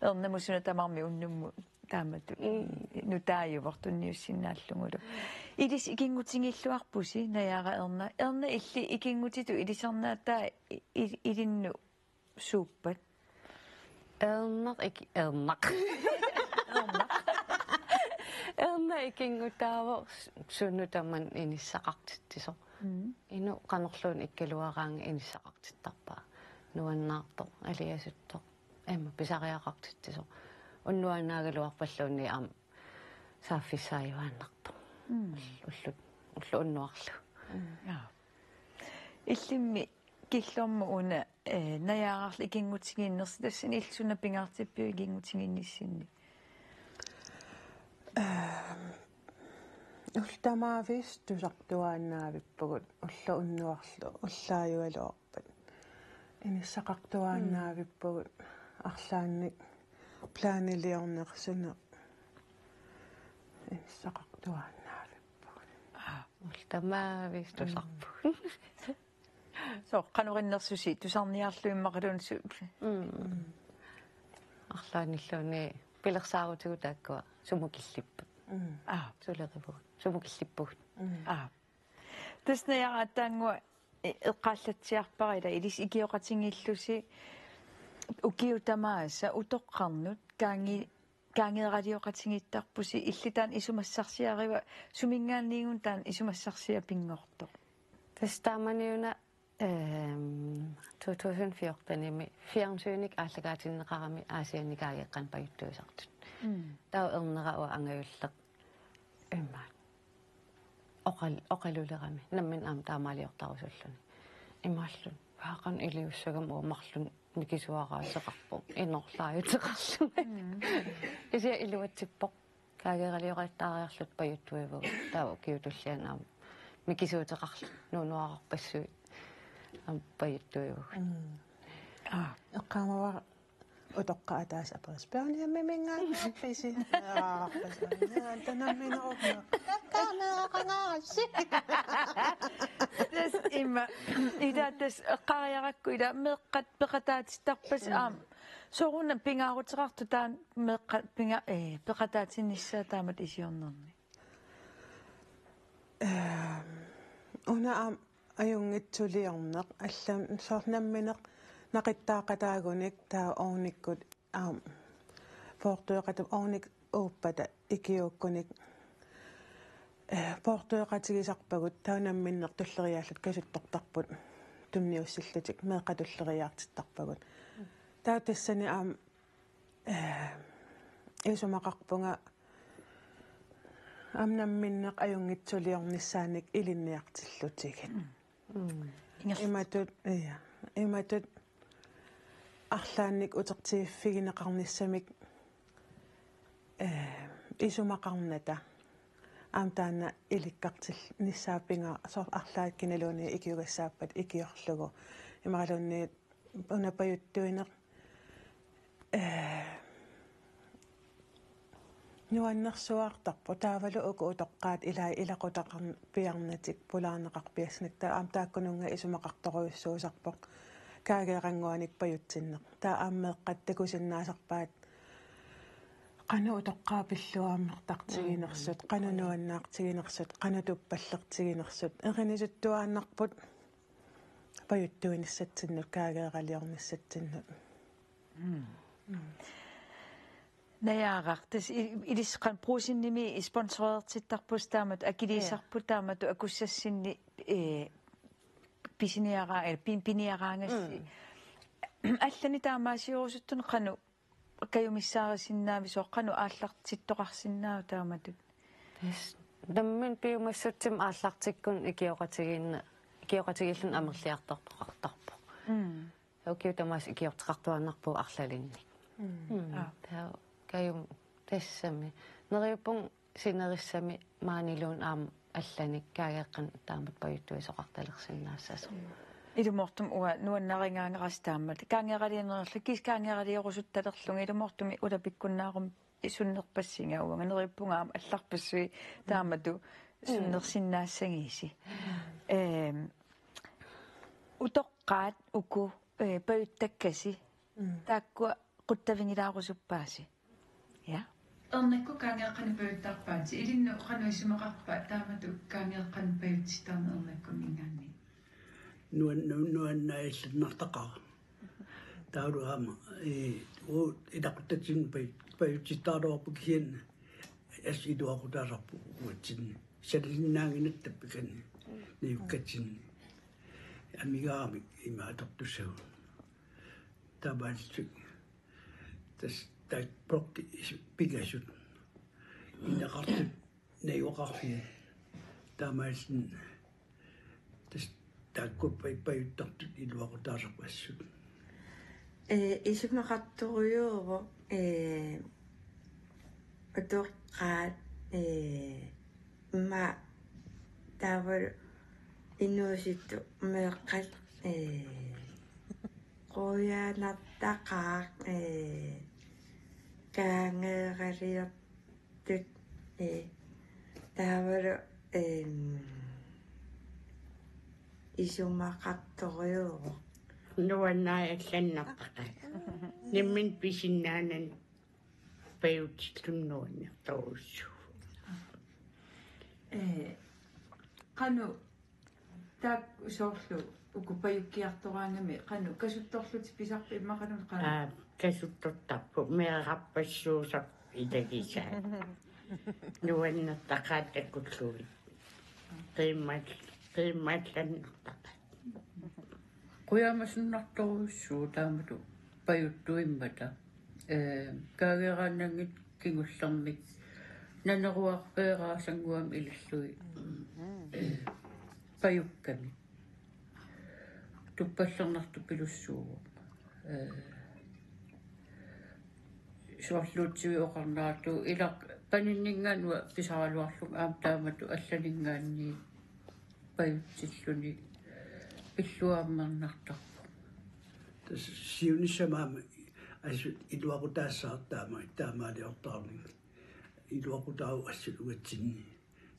Ernamut suna tamarmi unnummut taamatut. Mm. Nutaajuvoq tunniussinnaallugulu. Ilissi ikinngutigiilluarpusi, Najaara Erna. Erna illit ikinngutitut ilisarnaataa i-, i-, ilinnut suuppat? Ernaq ik-, ernaq. Ernaq ikinngutaavoq s-, suut tamanit inissaqartitsisoq. Mm. Inuk qanorluunniit ikkaluaraangat inissaqartittarpaa. Nuannaartoq, aliasuttoq, aamma pisariaqartitsisoq. Unnuaannaagaluarpalluunniit aamma saaffissaajuaannartoq. Mm. Ullut, ulloq unnuarlu. Mm. Jaa. Illimmi killormut una, eh, najaararlu ikinngutigiinnersi, tassani illit suna pingaartippiuk ikinngutigiinnissinni? Ehm, ullut tamaviisa tusartuaannavippugut, ulloq unnuarlu ullaajugaluarpat. Inissaqartuaannavippugut, arlaannik planiliornersuneq. Inissaqartuaannavippugut. Aa. Ullut tamaviisa tusarpugut. Soorlu qanoq innersusi tusarniarlugu immaqaluunniit su-, mm. Arlaannilluunniit pilersaarutigut taakkua sumut killipput. Mm. Aa. Sulerivugut. Sumut killippugut. Mm. Aa. Tassa Najaara aatsaannguaq e-, eqqaallatsiarpara ila ilissi ikioqatigiillusi ukiut tamaasa utoqqarnut kaangi-, kaangeeralioqatigiittarpusi, illit taanna isumassarsiariva, suminngaanniigunarpit taanna isumassarsiaq pinngortoq? Tassa taamaniuna Ehm, to tusind fjortenimi fjernsynik aallakaatinneqarami Aasianni kaageeqqanik pajuttuisartut. Mm. Taava ernera uanga angajulleq immaqa oqal-, oqalulerami. Nammineq aamma taamaaliortarusulluni. Imaallu, vaaqan iliussagama uanga marlunnik mikisuaraateqarpoq. Inorlaajuteqarlunga. Mm. Kisianni iluatsippoq. Kaageeraliortaariarluta pajuttuivugut. Taava ukiut tulliani aamma mikisuuteqarluta nuunuararpassuit aamma pajuttuivugut. Mm. Aa, eqqaamavara utoqqaat ataaseq aperis: Børnehjemiminngaanneerpisi? Aa, nammineerpoq. Eqqaamavara qangaassi. Tassa ima, ila tassa eqqariarakku ila meeqqat peqataatittarpasi aamma. Sooruna pingaaruteqartoq taanna meeqqat pinga-, ee, peqataatinnissaa taamatut isiornerni? Ehm, una aamma ajunngitsuliorneq, allamik soorlu nammineq naqittaaqataagunik taava uunikkut aamma poortueqata-, uunik uuppata ikiuukkunik, eh, poortueqatigisarpagut, taava namminneq tulleriiaallutik kasuttortarput tunniussillutik, meeqqat tulleriiaartittarpagut. Taava tassani aamma, eh, isumaqarpunga aamma namminneq ajunngitsuliornissaannik ilinniartillutigit. Mm. Ingerl-. Imatut, ja, imatut arlaannik utertigiffigineqarnissamik, eh, isumaqarnata. Aamma taanna ilikkartinnissaa pinga-, soorlu arlaat kinaluunniit ikiugassaappat ikiorlugu. Imaluunniit una pajuttuineq, eh, nuannersuartarpoq, taavalu uku utoqqaat ilai ilaqutaqarn-, piarnatik pulaarneqarpiassanik, taava aamma taakkununnga isumaqartorujussuusarpoq kaageerannguanik pajutsinneq. Taava aamma meeqqat takusinnaasarpaat qanoq utoqqaat pilluaannartartiginersut, qanoq nuannaartiginersut, qanoq tuppallertiginersut. Erinisuttuaannarput pajuttuinissatsinnut, kaageeraliornissatsinnut. Mm. Mm. Najaaraq, tassa i-, ilissi qanoq Brugsenimi sponsorertittarpusi taamatut, akiliisarput taamatut akussassinni, eh, pisiniara-, eh, pin-, piniaraangassi. Mm. Allanik taamaasiorusuttunik qanoq kajumissaarisinnaavit, soorlu qanoq aallartittoqarsinnaava taamatut? Tassa nammineq piumassutsimik aallartikkunik ikioqatigiinne-, ikioqatigiilluni amerliartortoqartarpoq. Mm. Ukiut tamaasa ikiorteqartuaannarpugut arlalinnik. Mm. Mm. Aa. Taava kajum-, tassami. Neriuppunga sinerissami maaniluunniit aamma allanik kaageeqqanik taamatut pajuttuisoqartalersinnaassasoq. Ilumoortumik uanga nuannarigaangaras taamatut. Kaageeraliornerlu, kisianni kaageeraliorusuttalerlunga, ilumoortumik ulapikkunnaarumik sunnerpassinga uanga, neriuppunga aamma allarpassuit taamatut sunnersinnaassagisigit. Ehm, utoqqaat uku, eh, pajuttakkasi. Mm. Taakkua quttavigilaarusuppaasi. Ja. Ernakkut kaageeqqanik pajuttarpaat. Ilinnut qanoq isumaqarpa taamatut kaageeqqanik pajutsittarneq Ernakkuninngaanniit? Nuan-, nu-, nuannaallannartaqaaq. Taavalu aamma, eh, u-, ilaquttatsinnut paj-, pajutsittaraluarpoq kisianni assut iluaqutaasarpoq uatsinni. Sanasinnaannginnatta tappikani niukkatsinni. Amigaamik ima atortussagut. Taamaalillutik. Tassa taakku blokkit isu-, pingasut. Ineqartut najugaqarfiat. Taamaalilluni tassa taakku paj-, pajuttartut iluaqutaasarput assut. Ee, isumaqartorujuuvoq, ee, utoqqaat, ee, ima taavalu inuusuttut meeqqat, ee, quianartaqaaq, ee, kaageeraliortut, ee, taavalu, em, isumaqartorujuuvoq. Nuannaallannartaqaaq. Nammineq pisinnaanani pajutilluni nuannertorujussuuvoq. Ee, qanoq taakku soorlu uku pajukkiartoraangamik qanoq kasuttorlutit pisarpit immaqa qanoq qanoq? Aa, kasuttortarput meerarpassuusarput ilagisaat. Nuannertaqaat takullugit. Qiimmat-, qiimmaallannartaqaat. Qujamasunnartorujussuuvoq taamatut pajuttuimmata. Ee, kaageeraannanngitsoq kingullermik. Naneruarfeeraasannguam ilallugit. Ee, pajukkamik. Tuppallernartupilussuuvoq. Ee, soorluutsivi oqarnaartu ilaq paninninngaanniit pisaraluarlunga aamma taamatut allaninngaanniit pajutsilluni pilluarmernartarpoq. Tassa siunissami aamma assut iluaqutaassaaq taama, taamaaliortarami. Iluaqutaavoq assut uatsinni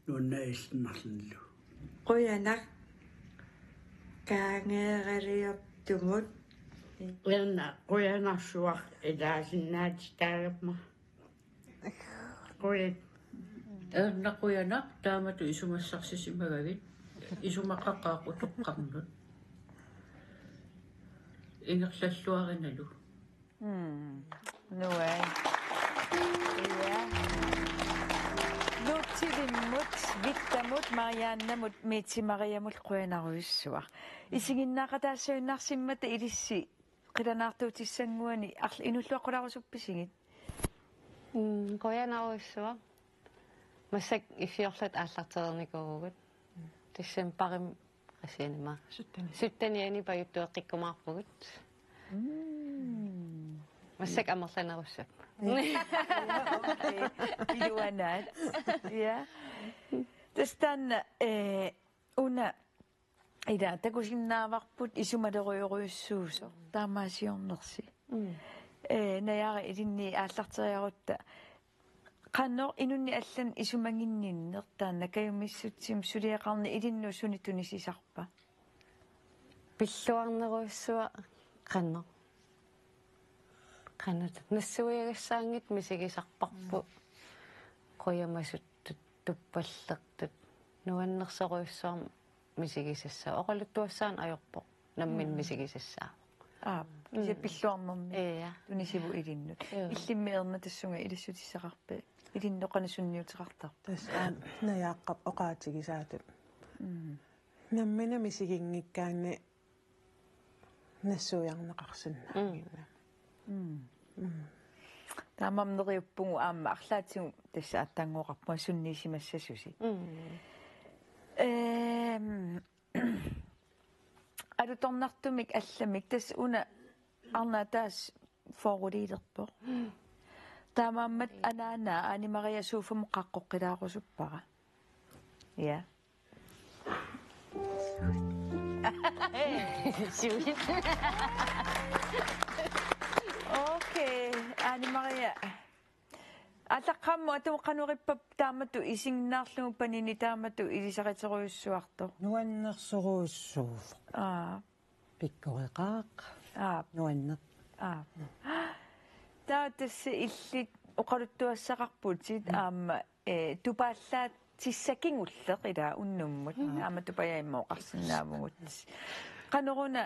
nuannaajunnarlunilu. Qujanaq kaageeraliortumut. Qujanaq, qujanarsuaq ilaasinnaatitaalerma. Qujan. Erna qujanaq taamatut isumassarsisimagavit. Isumaqaqaaq utoqqarnut. Ingerlalluarinalu. Mm. Nuann'. Ja. Nuutsilimmut, Vittamut, Mariannamut, Mette Mariamut qujanarujussuaq. Isiginnaaqataassagunarsimmata ilissi qilanaartuutissannguani arl-, inuulluaqqulaarusuppisigut? Mm, qujanarujussuaq. Massakkut iffiorluta aallartereernikuuvugut. Decembarimi qassianima. Syttende. Syttende-ani pajuttueqqikkumaarpugut. Mm. Massakkut amerlanerussapput. Okay. Iluanaat. Ja. Tassa taanna, eh, una ila takusinnaavarput isumalerujorujussuusoq. Taamaasiornersi. Mm. Eh, Najaara ilinnit aallarteriarutta. Qanoq inunnik allannik isumaginninneq taanna kajumissutsimik suliaqarneq ilinnut sunik tunisisarpa? Pilluarnerujussuaq qanoq. Qanoq nassuiagassaanngitsoq misigisarparput. Mm. Qujamasuttut, tuppallertut. Nuannersorujussuarmik misigisassaaq. Oqaluttuassaaneq ajorpoq. Nammineq Mm. misigisassaaq. Aap, kisianni Mm. pilluarnermi Ja. tunisivugut ilinnut. Ja. Illimmi Erna tassunga ilissutissaqarpit? Ilinnut qanoq sunniuteqartarpa? Tassa aamma Najaaqqap oqaatigisaatut. Mm. Nammineq misiginngikkaanni nassuiarneqarsinnaanngilaq. Mm. Mm. Mm. Taamaammat neriuppugut aamma arlaatigut tassa aatsaannguaqarpunga sunniisimassasusi. Mm. Ehm, alutornartumik allamik tassa una arnaq ataaseq fyrreliilerpoq. Taamaammat anaana Ane Maria sofamut qaqqoqqilaarusuppara. Ja. Suit. Okay, Ane Maria. Aallaqqaammut atumut qanoq ippa taamatut isiginnaarlugu panini taamatut ilisariterujussuartoq? Nuannersorujussuuvoq. Aa. Pikkoreqaaq. Aa. Nuanneq. Aa. Taava tassa illit oqaluttuassaqarputit Mm. aamma, eh, tupaallaatissaat kingulleq ila unnummut. Mm. Aamma tupajaa imma oqarsinnaavugut. Qanoruna,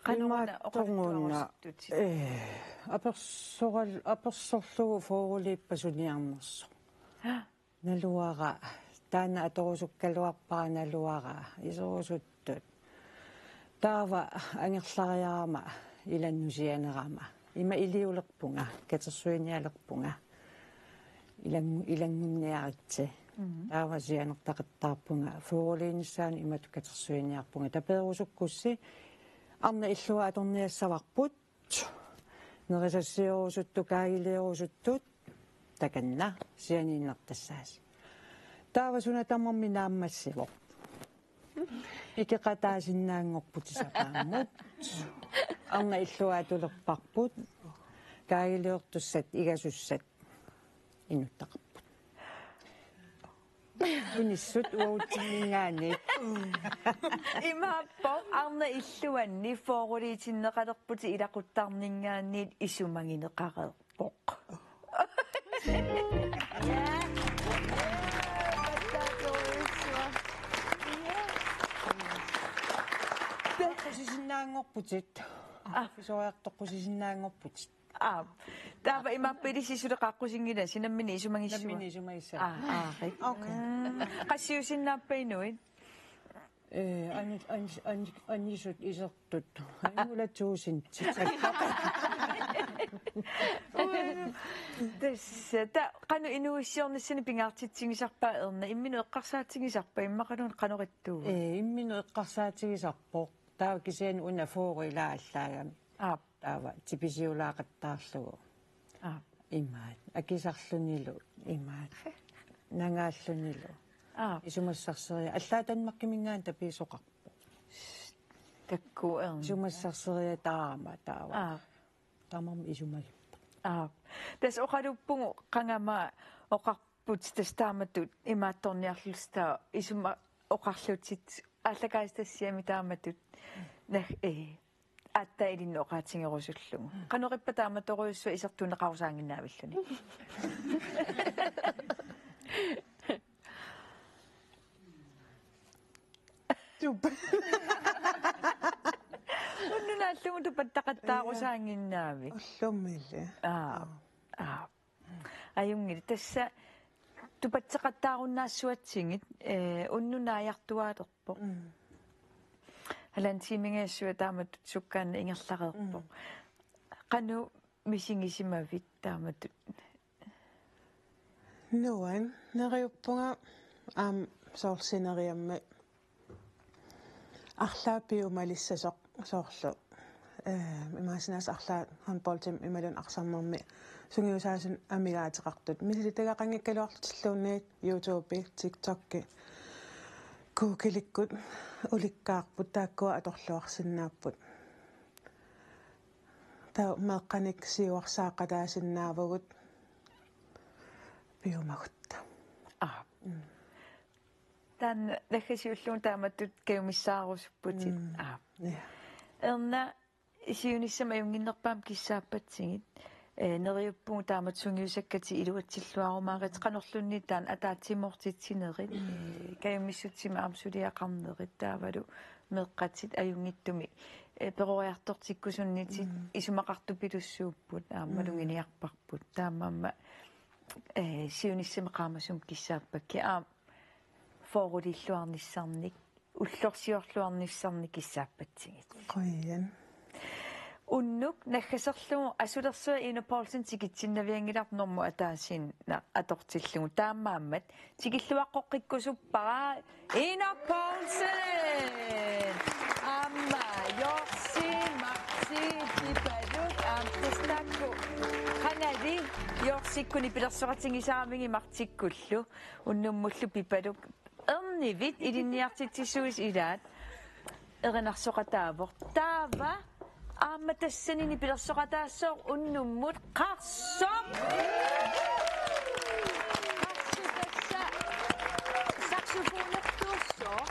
qanoruna Imaattoruna, oqaluttuarusuttutit? Eh, apersoral-, apersorlugu fyrreliippat suniarnersoq. Aa. Naluara, taanna atorusukkaluarpara naluara, iserusuttut. Taava angerlariarama ilannut sianerama. Ima iliulerpunga, katersuinialerpunga. Ilangu-, ilanngunniaritsi. Mhm. Taava sianertaqattaarpunga. Fyrreliinissaanut imatut katersuiniarpunga. Taperusukkussi arnaq illua atorniassavarput. Nerisassiorusuttoq, kaagiliorusuttut, takanna, sianiinnartassaasi. Taava suna tamarmi naammassivoq. Ikeqataasinnaanngorputit sapaammut. Arnaq illua atulerparput. Kaagiliortussat, igasussat. Inuttaqarput. Tunissut uagutsinninngaanniit. Imaappoq arnaq illuanni fyrreliitinneqalerputit ilaquttarninngaanniit isumagineqareerpoq. Ja. Toqqusisinnaanngorputit. Ah. Pisoriartoqqusisinnaanngorputit. Aap. Taava imaappa ilissi suli qaaqqusinngilasi nammineq isumagissuat? Nammineq isumagissuat. Aa, aa, rik. Okay. Mm. Qassiusinnaappa inuit? Ee, ani-, ani-, ani-, anisut isertut. Angula tuusinti. Tassa, ta-, qanoq inuuissiornissani pingaartitsigisarpa Erna, imminut eqqarsaatigisarpa, immaqaluunniit qanoq ittuuva? Ee, imminut eqqarsaatigisarpoq. Taava kisianni una fyrre ilaallaagami. Aap. Taava tipisiulaaqattaarlugu. Aap. Imaat. Akisarlunilu. Imaat. Nangaallunilu. Aap. Isumassarseria-, allaat Danmarkiminngaanniit tapiisoqarpoq. Takuuk Erna. Isumassarseria taama taava. Aap. Tamarmik isumalerput. Aap. Tassa oqaluppugut qanga oqarpugut tassa taamatut imaattorniarlusi taava isuma oqarlutit aallakaatitassiami taamatut. Nah, ee. Aatsaat ilinnut oqaatigerusullugu. Qanoq ippa taamatorujussuaq isertuunneqarusaannginnaavilluni? Tup. Unnuk naallugu tupattaqattaarusaannginnaavit? Ullumili. Aa. Aa. Ajunngilaq tassa tupattaqattaarunnaassuatsigit, ee, unnuk naajartuaalerpoq. Mm. Halvanden tiimingajassua taamatut sukkaannaq ingerlareerpoq. Mm. Qanoq misigisimavit taamatut? Nuann-, neriuppunga aamma soorlu sineriammi arlaat piumalissasoq soorlu. Ee, imaassinnaavoq arlaat håndboldimi imaluunniit arsarnermi sungiusaasunut amigaateqartut. Misilitagaqanngikkaluarlutilluunniit YouTube, TikTok, Google-ikkut ulikkaarput taakkua atorluarsinnaapput. Taava meeqqanik siuarsaaqataasinnaavugut piumagutta. Aap. Mm. Taanna naggasiullugu taamatut kajumissaarusupput. Mm. Aap. Ja. Erna, siunissami ajunnginnerpaamik kissaappatsigit. Ee, neriuppugut taamatut sungiusakkatit iluatsilluarumaarit qanorluunniit taanna ataatsimoortitsinerit, ee, kajumissutsimik aamma suliaqarnerit taavalu meeqqatit ajunngitsumik, ee, peroriartortikkusunnitit. Mm. Isumaqartupilussuupput aamma. Mm. Maluginiarparput. Taamaammat, ee, siunissami qaamasumik kissaappakkit aamma fyrrelluarnissarnik, ullorsiorluarnissarnik kissaappatsigit. Qujan. Unnuk naggaserlugu asulersuaq Ina Poulsen tikitsinnavianngilarput normu ataasiinnaq atortillugu. Taamaammat tikilluaqqoqqikkusuppara Ina Poulsen. Aamma Jorsi, Marti, Pipaluk, aamma tassa taakku. Qangali Jorsikkut nipilersoqatigisaramikkit Martikkullu. Unnummullu Pipaluk. Ernivit ilinniartitsisuusi ilaat erinarsoqataavoq. Taava aamma tassani nipilersoqataassooq unnummut Qarsoq. Qarsoq tassa saxofonertuussooq.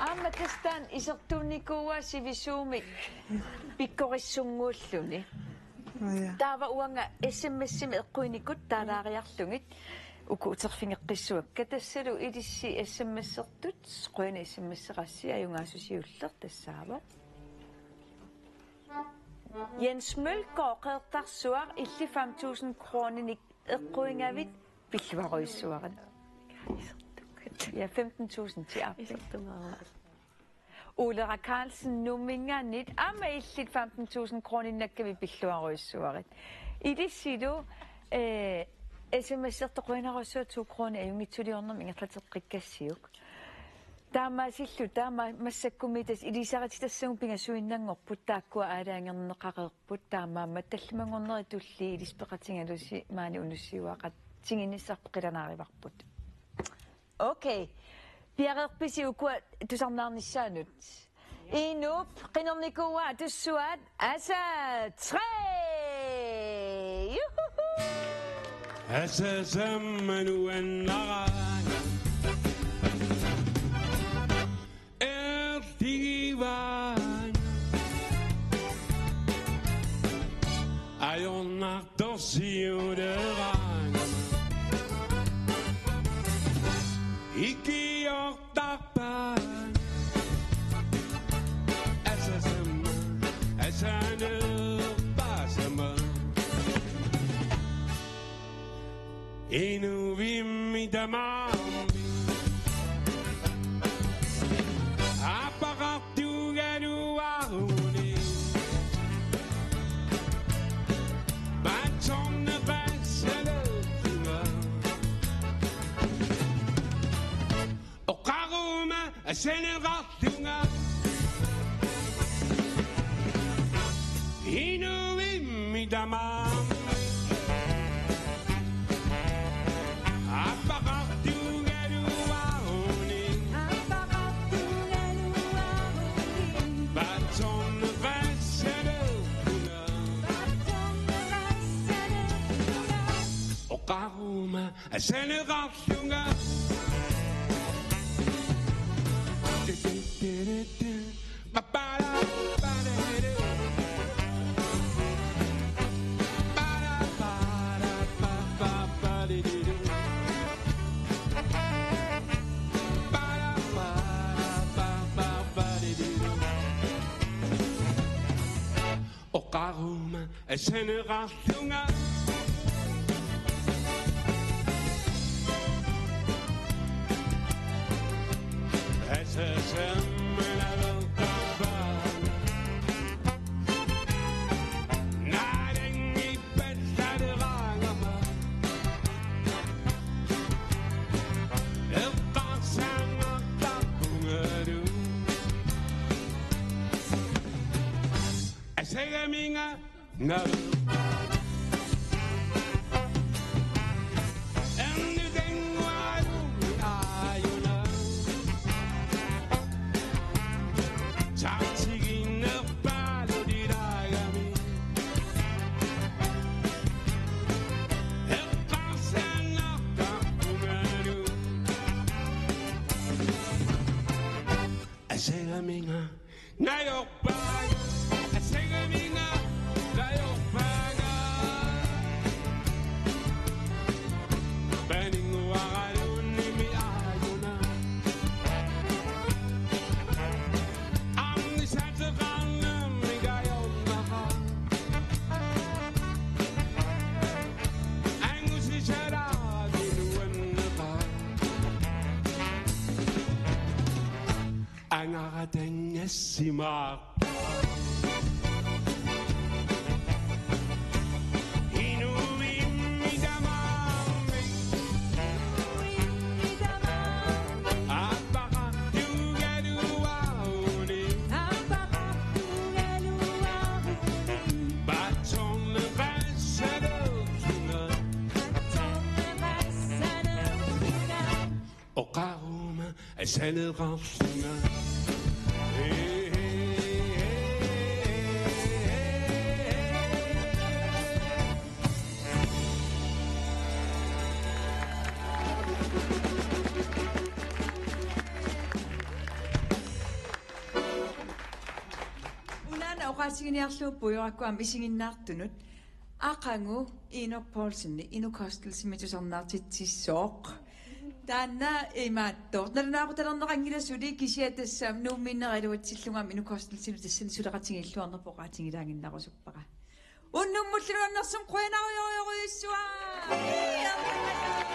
Aamma tassa taanna isertuunnikuuaa sivisuumik pikkorissunnguulluni. Ja. Taava uanga S M S-imi eqquinikkut taalaariarlugit uku uterfigeqqissuakka tassalu ilissi S M S-ertut, qujanaq S M S-eqassi, ajugaassusiulleq tassaavoq. Jens Mølgaard Qeqertarsuaq, illit fem tusind kroninik eqquigavit pilluarujussuarit. Ja, femten tusind til aap. Isertumaaruk. Ulera Carlsen Nuumminngaanniit aamma illit femten tusind kroninnakkavit pilluarujussuarit. Ilissilu, eh, S M S-ertoq qujanarsuaq to kroner ajunngitsuliornermik ingerlateqqikkassiuk. Taamaasilluta taama massakkumiit tassa ilisarititassagut pingasuinnanngorput taakkua aalajangerneqareerput taamaammat tallimanngornerit tulliit ilissi peqatigalusi maani unussiuaqatigiinnissarput qilanaarivarput. Okay. Piareerpisi ukua tusarnaarnissaannut? Inuup qinernikuuaa atussuaat Asa tre. Juhuhu! Asa sammanuannaraanga. Ertigivaan. Ajornartorsiuleraanga. Ikiortarpaan. Asasama, asanerpasama. Inuvimmi tamaammi. Seneqartunga inuimmi tamaat appaqartugaluaruni. Appaqartugaluaruni. Patsorneqassalerpunga. Patsorneqassalerpunga. Oqaruma seneqarlunga. Oqaruma seneqarlunga. Asasam malavertarpaa. Naalanngippallaleraangama. Eqqarsaannartarpungalu. Asagaminga. Nga. Ernutannguaralumi aajuna. Saartiginnerpaalutilaagamik. Eqqarsaannartarpungalu. Asagaminga. Najorpaaga, asagaminga, najorpaaga. Paninnguaraluunniimmi aajuna. Angisateqarnermik ajornaqaaq. Angusisalaami nuanneqaaq. Angaratanngassimaarpoq. Inuimmi tamaarmi. Appaqartugaluaruni. Patsorneqassalerpunga. Oqaruma seneqarlunga. Unaana oqaatiginiarlugu pujorakkua isiginnaartunut. Aqagu Inuk Poulsen, Inuk Hostelsimik tusarnaartitsissooq. Taanna imaattoq. Nalunaaquttalerneqanngilaq suli, kisianni tassa Nuummiinnera iluatsillugu aamma Inuk Hostelsimut tassani suleqatigiilluarnerput oqaatigilaaginnarusupparput. Unnummullu nuannersumik qujanarujorujussuaq.